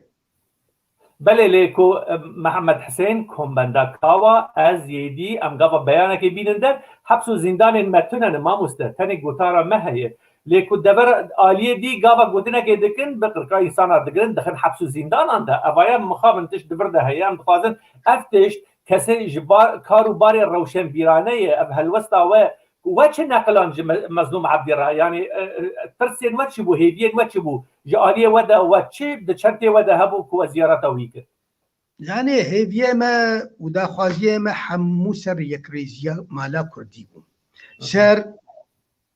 Belê, lê ku, e, Mihemed Hisên, kombenda Kawa, ez, Yêdî, em gava beyanekê bînin der, heps û zîndanên me tune ne, mamoste, tenê gotara me heye. Lê ku dever aliyê dî gava gotinekê dikin, bi qirka însana digirin, dixin heps û zîndanan de. Evaya mixabin tişt di vir de heye, em dixwazin ev tişt kesê ji bar, kar û barê rewşenbîrane ye, ev helwesta we, we çi neqilan ji Me-, Mezlûm Ebdî re? Yani, e, e, tirsên we çi bû, hêviyên we çi bû? Ji aliyê we de we çi di çentê we de hebû ku we ziyareta wî kir? Yani hêviyê me û daxwaziyê me hemû ser yekrêziya mala Kurdî bû. Hı hı. Ser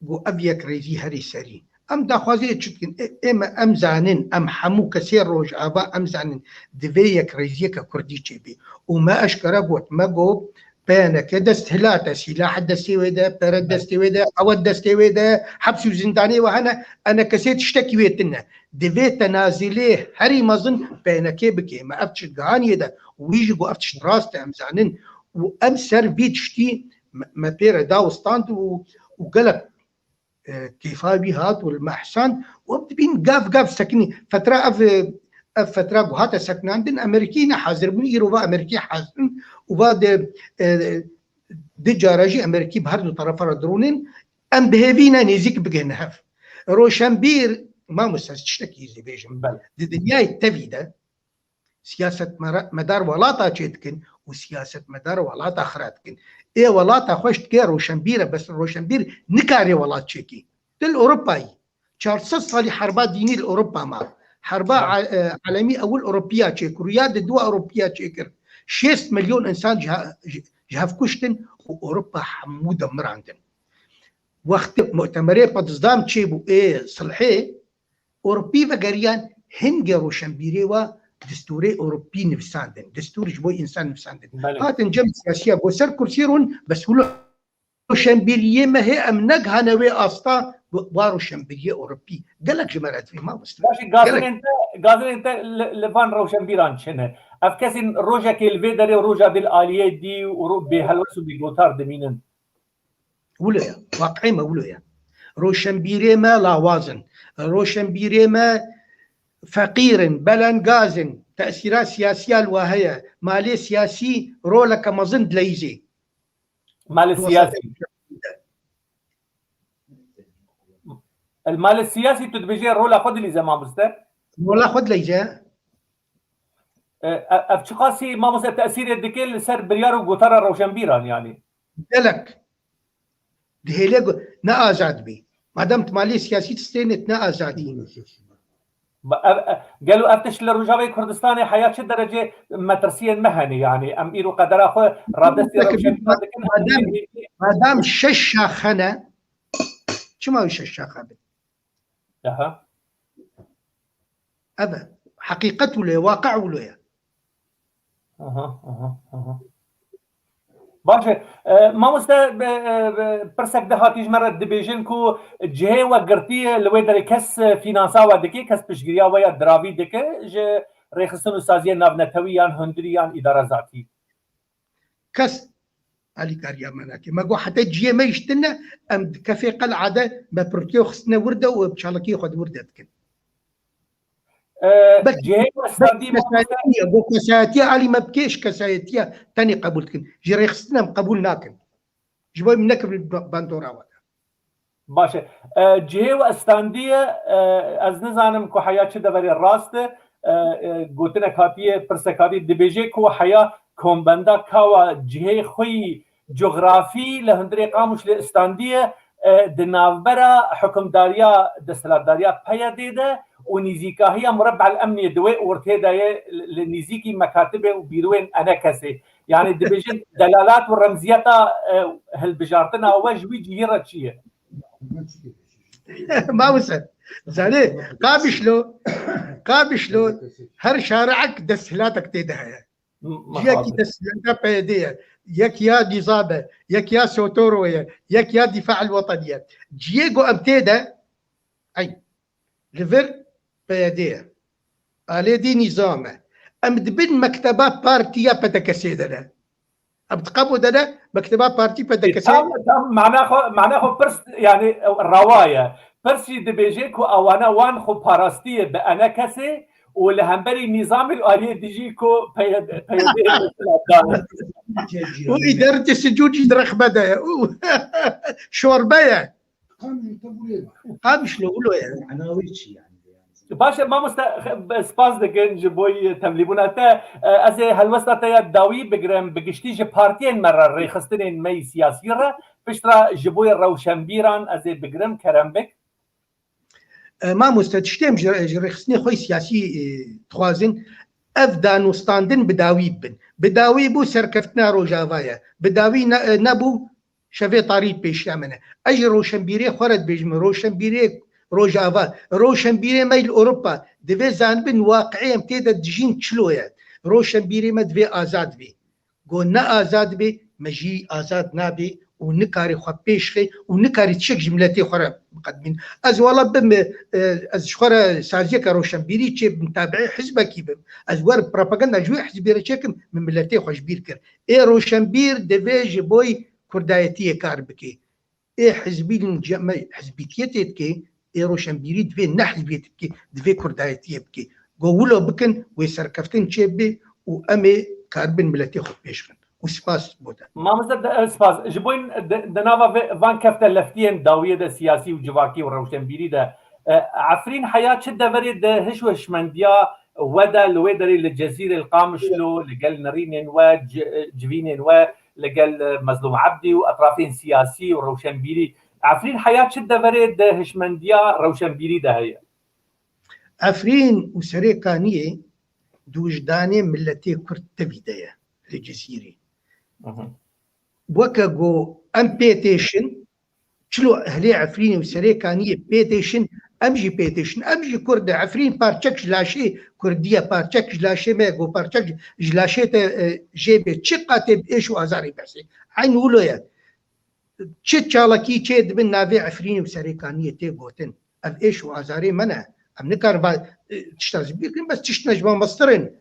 ku ev yekrêzî herî serî. Em daxwazê çi dikin? Ê, ê me em zanin, em hemû kesê Rojava em zanin, divê yekrêziyeke Kurdî çêbî. Û me eşkere got, me got, P N K desthilat e, sîlah destê wê de, pere destê wê de, qewet destê wê de, heps û zindanê we hene, ene kesê tiştekî wê tune. Divê tenazîlê herî mezin P N K bike. Me ev tişt gihaniyê de, wî jî got ev tişt rast e, em zanin. Û em ser vî tiştî me, me pê re da û stand û, û gelek e, kêfa wî hat û li me hesand û em dibîn gav gav sekinî. Fetra ev, ev fetra ku hate sekinandin, Amerîkî ne hazir bûn, îro va Amerîkî hazir in û va de, e, di cara jî Amerîkî bi her du terefa re dirûnin, em bi hêvî ne nêzîk bigihine hev. Roşenbîr, mamoste, ez tiştekî jî bêjim. Belê. Di dinyayê tevî de, siyasetmedar welata çêdikin û siyasetmedar welata xira dikin. Ê welata xweş dike roşenbîr e, bes roşenbîr nikare welat çêkî. Til Ewropayî. Çar sed salî herba dînî li Ewropa ma. Herba Ha. a-, e, alemî ewil Ewropiya çêkir û ya di dua Ewropiya çêkir. Şêst milyon însan ji ha-, ji, ji hev kuştin û Ewropa hemû de mirandin. Wextê mutemerê Potsdam çêbû ê silhê, Ewropî vegeriyan hingê roşenbîrê wa destûrê Ewropî nivîsandin. Destûr ji bo însan nivîsandin. Belê. Hatin cem siyasiya go ser kursî rûn, bes wilo roşenbîriyê me hê em negihane wê asta wa roşenbîriyê Ewropî. Gelek ji me re divê mamoste. Başê, Gelek. gazinên te, gazinên te li, li van roşenbîran çi ne? Ev kesên rojekê li vê derê û roja dê li aliyê dî û ro-, bêhelwes û bêgotar dimînin. Wilo ye. Waqiê me wilo ye. Roşenbîrê me lawaz in. Roşenbîrê me feqîr in, belengaz in. Tesîra siyasiya li we heye. Malê siyasî roleke mezin dileyîzê. Malê siyasî. El malê siyasî tu dibêjê rola xwe dilîze mamoste? Rola xwe dileyîze. E, e, ev çiqasî mamoste tesîrê dike li ser biryar û gotara rewşenbîran yanî? Gelek. Dihêle gu-, ne azad bî. Madem tu malê siyasî distênê, tu ne azadî. Ba-, ev, e, gelo ev tişt li Rojavayê Kurdistanê heya çi derecê metirsiyên me hene yanî? Em îro qedera xwe radestê Peki, rewşenbîran dikin, em madem, madem şeş şax hene, çima wî şeş şax hebin? Aha. Ev e. Heqîqet wilo ye, waqi wilo ye. Aha, aha, aha. Baş e. E, mamoste, e, e, e, pirsek di hatî ji me re dibêjin ku cihê we girtî li wê derê kes, e, fînansa we dike, kes piştgiriya we ya diravî dike ji rêxistin û saziyên navnetewî yan hundirî yan îdara zatî? Kes alîkariya me nake. Me got heta cihê me hiştine, em di kefê qel'a de me pirtûkê xistine wir de û em çalakiyê xwe di wir de dikin. E, Bes, cihê we bes standî mamoste kesayetiya, got kesayetiya alî me bikê, ji kesayetiya tenê qebûl dikin. Ji rêxistin em qebûl nakin. Ji bo em nekevin ba-, bandora we de. Baş e. E, cihê we standiye, e, ez nizanim ku heya çi deverê rast e. E, e, gotinek hatiye, pirsek hatiye, dibêje ku heya kombenda kawa cihê xwe yî cografî li hundirê Qamişlo standiye, e, di navbera hukimdariya, desthilatdariya P Y D'ê de û nîzîkahiya Murebbel Emniyê di wê ortê de ye, li, li nîzîkî mekatibê û bîroyên enekesê. Yanî dibêjin delalat û remziyeta, e, hilbijartina we ji wî cihî re çi ye? Mawise, zanê, Qamişlo, Qamişlo her şareek desthilatek tê de heye. M-, Ciyekî mixabin. Desthilat P Y D'ê ye, yek ya nîzam e, yek ya Sotoro ye, yek ya Dîfa el Wetenî ye. Ciyê ku em tê de, ey, li vir P Y D ye. Alê dî nîzam e. Em di bin mekteba partiya P D K'ê de ne. Em di qebo de ne, mekteba partî P D K'ê. Tam, tam mana xwe, mana xwe pirs, yani, rawa ye. Pirs jî dibêje ku ewana wan xwe parastiyê bi enekesê û li hemberî nîzamê li aliyê dijî ku P Y D, P Y D dane. Û îdaretê sicûn jî di rexme de ye. Û şorbe ye. Qamişlo wilo ye. Mana wê çi yani? Baş e, mamoste, spas dikin ji bo tevlîbûna te. Ez ê helwesta te ya dawî bigirim, bi giştî ji partiyên me re, rêxistinên me yî siyasî re, piştre ji bo rewşenbîran ez ê bigirim, kerem bik. E, mamoste, tiştê em ji, ji rêxistinê xwe yî siyasî, e, dixwazin, ev danûstandin bi dawî bibin. Bi dawî bû serkeftina Rojava ye. Bi dawî ne, e, nebû şevê tarî pêşiya me ne. Ez ji roşenbîrê xwe re dibêjim, roşenbîrê Rojava. Roşenbîrê me li Ewropa divê zanibin waqiê em tê de dijîn çilo ye. Roşenbîrê me divê azad bê. Go ne azad bê, me jî azad nabê û nikarê xwe pêş xê û nikarê tişek ji miletê xwe re biqedimîn. Ez wala bim, e, ez ji xwe re saziyeke roşenbîrî çê bim, tabiê hizbekî bim. Ez wer propaganda ji wê hizbê re çêkim, min miletê xwe ji bîr kir. Ê roşenbîr divê ji boy kurdayetiyê kar bike. Ê hizbîn ceme hizbîtiyetê dike, ê roşenbîrî divê ne hizbiyetê bike, divê kurdayetiyê bike. Go wilo bikin, wê serkeftin çêbibe û em ê karibin miletê xwe pêş xin. Û spas bo te. Mamoste, de, spas. Ji bo in de, de nava ve, van kefte leftiyên dawiyê de siyasî û civakî û rewşenbîrî de, e, Efrîn heya çi deverê de hiş û hişmendiya we de li wê derê li Cezîrê, li Qamişlo, li gel nerînên we, ci-, civînên we, li gel, e, Mezlûm Ebdî û etrafên siyasî û rewşenbîrî. Efrîn heya çi deverê de hişmendiya rewşenbîrî de heye? Efrîn û Serê Kaniyê di wijdanê miletê Kurd tevî de ye li Cizîrê. Mhm. Weke ku em pê têşin, çilo ehlê Efrînê û Serê Kaniyê pê têşin, em jî pê têşin. Em jî Kurd e. Efrîn parçek ji laşê Kurdî ye, parçek ji laşê me ye, ku parçek ji laşê te, e, jê bê. Çi qatê bi êş û azarê behsê? Eyn wilo ye. Çi çalakî çê dibin navê Efrînê û Serê Kaniyê tê gotin. Ev êş û azarê me ne. Em nikarin va, e, tişta ji bîr kirin, bes tiştine ji van mestir in.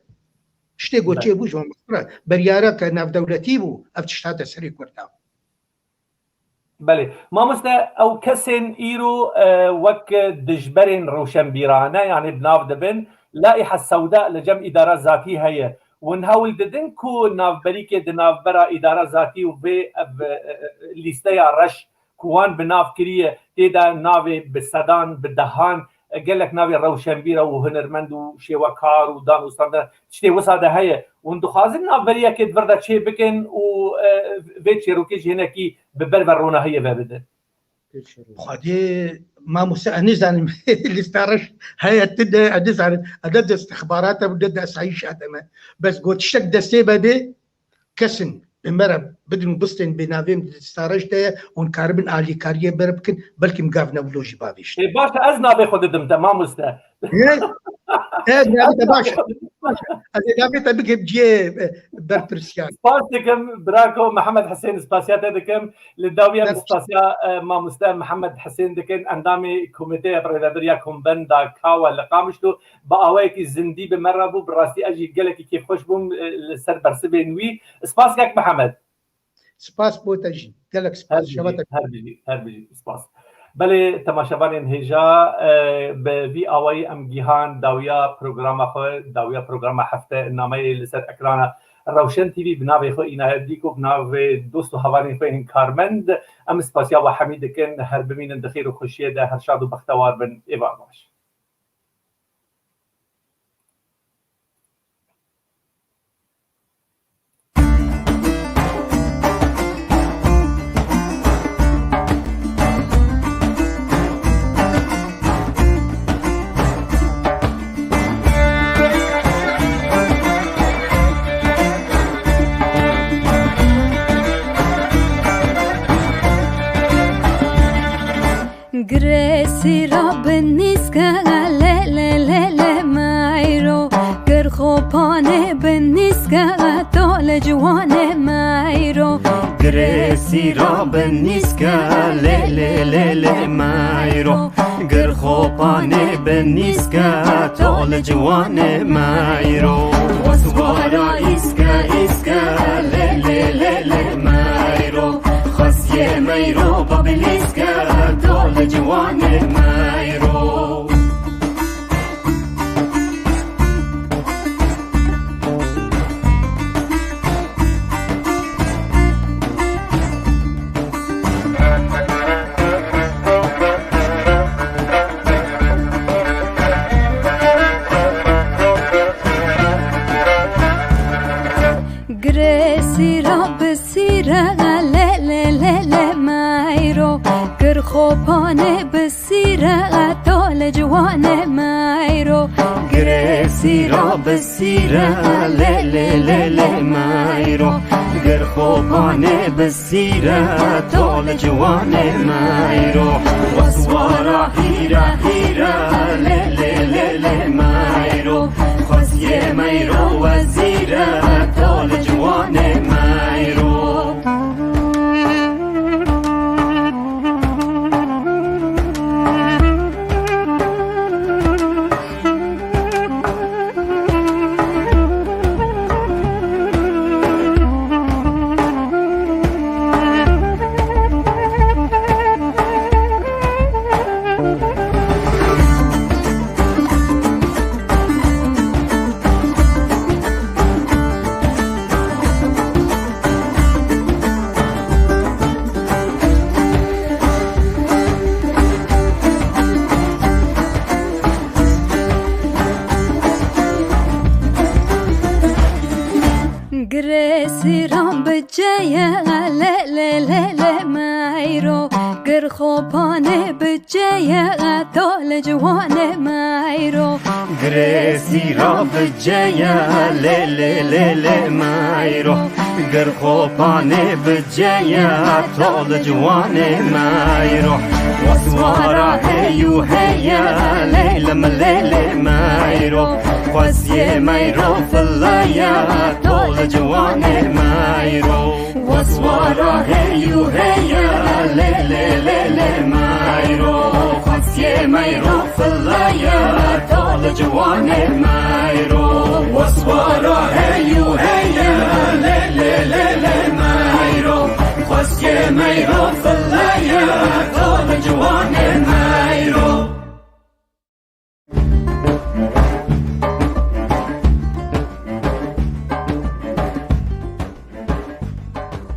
Tiştê ku Be- çêbû ji van mestir e. Beryareke navdewletî bû, ev tişt hate serê Kurdan. Belê. Mamoste, ew kesên îro, e, wek dijberên rewşenbîrane, yanî bi nav dibin, Laîha Sewda li cem îdara zatî heye. Hûn hewl didin ku navberîkê di navbera îdara zatî û vê ev, e, e, lîsteya reş ku wan bi nav kiriye, tê de navê bi sedan, bi dehan, e, gelek navê rewşenbîr û hunermend û şêwekar û dan û standan tiştê wisa de heye. Hûn dixwazin navberiyekê di vir de çê bikin û, e, vê çîrokê ji hinekî bi ber ve ronahiyê ve bidin? Xwedê mamoste, ez nizanim lîsta reş heye tune, ez nizanim. Ez ne di istixbarata bû, ne di esayîşa de me. Bes got tiştek destê me bê, kesin bi me re bidin û bistên bê navê min di lîsta reş de ye û hûn karibin alîkariyê ber bikin, belkî min gav ne wilo jî bavêşt. Ê, baş e, ez navê xwe didim te, mamoste. Ye? E, navê te baş e. Baş e. Ez ê navê te bikim cihê, e, berpirsiyar. Spas dikim, birako Mihemed Hisên, spasiya te dikim. Li dawiya min spasiya, e, mamoste Mihemed Hisên dikin, endamê Komîteya Birêveberiya Kombenda Kawa li Qamişlo. Bi awayekî zindî bi me re bû. Bi rastî ez jî gelekî kêfxweş bûm, e, li ser bersivên wî. Spas kek Mihemed. Spas bo te jî. Gelek spas. Her bijî, şeva te her bijî, her bijî. Spas. Belê, temaşevanên hêja, e, bi vî awayî em gîhan dawiya programa xwe, dawiya programa hefte nameyê li ser ekrana Rewşen T V bi navê xwe Înayet Dîk û bi navê dost û hevalên xwe yên karmend. Em spasiya we hemî dikin. Her bimînin di xêr û xweşiyê de, her şad û bextewar bin. Êvar baş. Girê sîra bi nîske le le le le meyro. Gir xopanê bi nîske to li ciwanê meyro. Girê sîra bi nîske le le le le meyro. Gir xopanê bi nîske to li ciwanê meyro. Waswara îske îske le le le le meyro. Xasiyê meyro babiliske to li ciwanê meyro. Girê sîra bi sîre le le le le meyro. Gir xopanê bi sîre to li ciwanê meyro. Girê sîra bi sîre le le le le meyro. Girxopanê bi sîre, to li ciwanê meyro. Weswara hîra hîra, lê lê lê lê meyro. Xwestiyê meyro wezîre, to li ciwanê meyro. Girê sîran bi ceye, lê lê lê lê meyro. Girxopanê bi ceye, to li ciwanê meyro. Girê sîra bi ceye, lê lê lê lê meyro. Girxopanê bi ceye, to li ciwanê meyro. Weswara hey û heye, lê lê lê lê meyro. Xwestiyê meyro fileye, to li ciwanê meyro. Weswara hey û heye, lê lê lê lê meyro. Xwestiyê meyro fileye, to li ciwanê meyro. Weswara hey û heye, lê lê lê lê meyro. Xwestiyê meyro fileye, to li ciwanê meyro.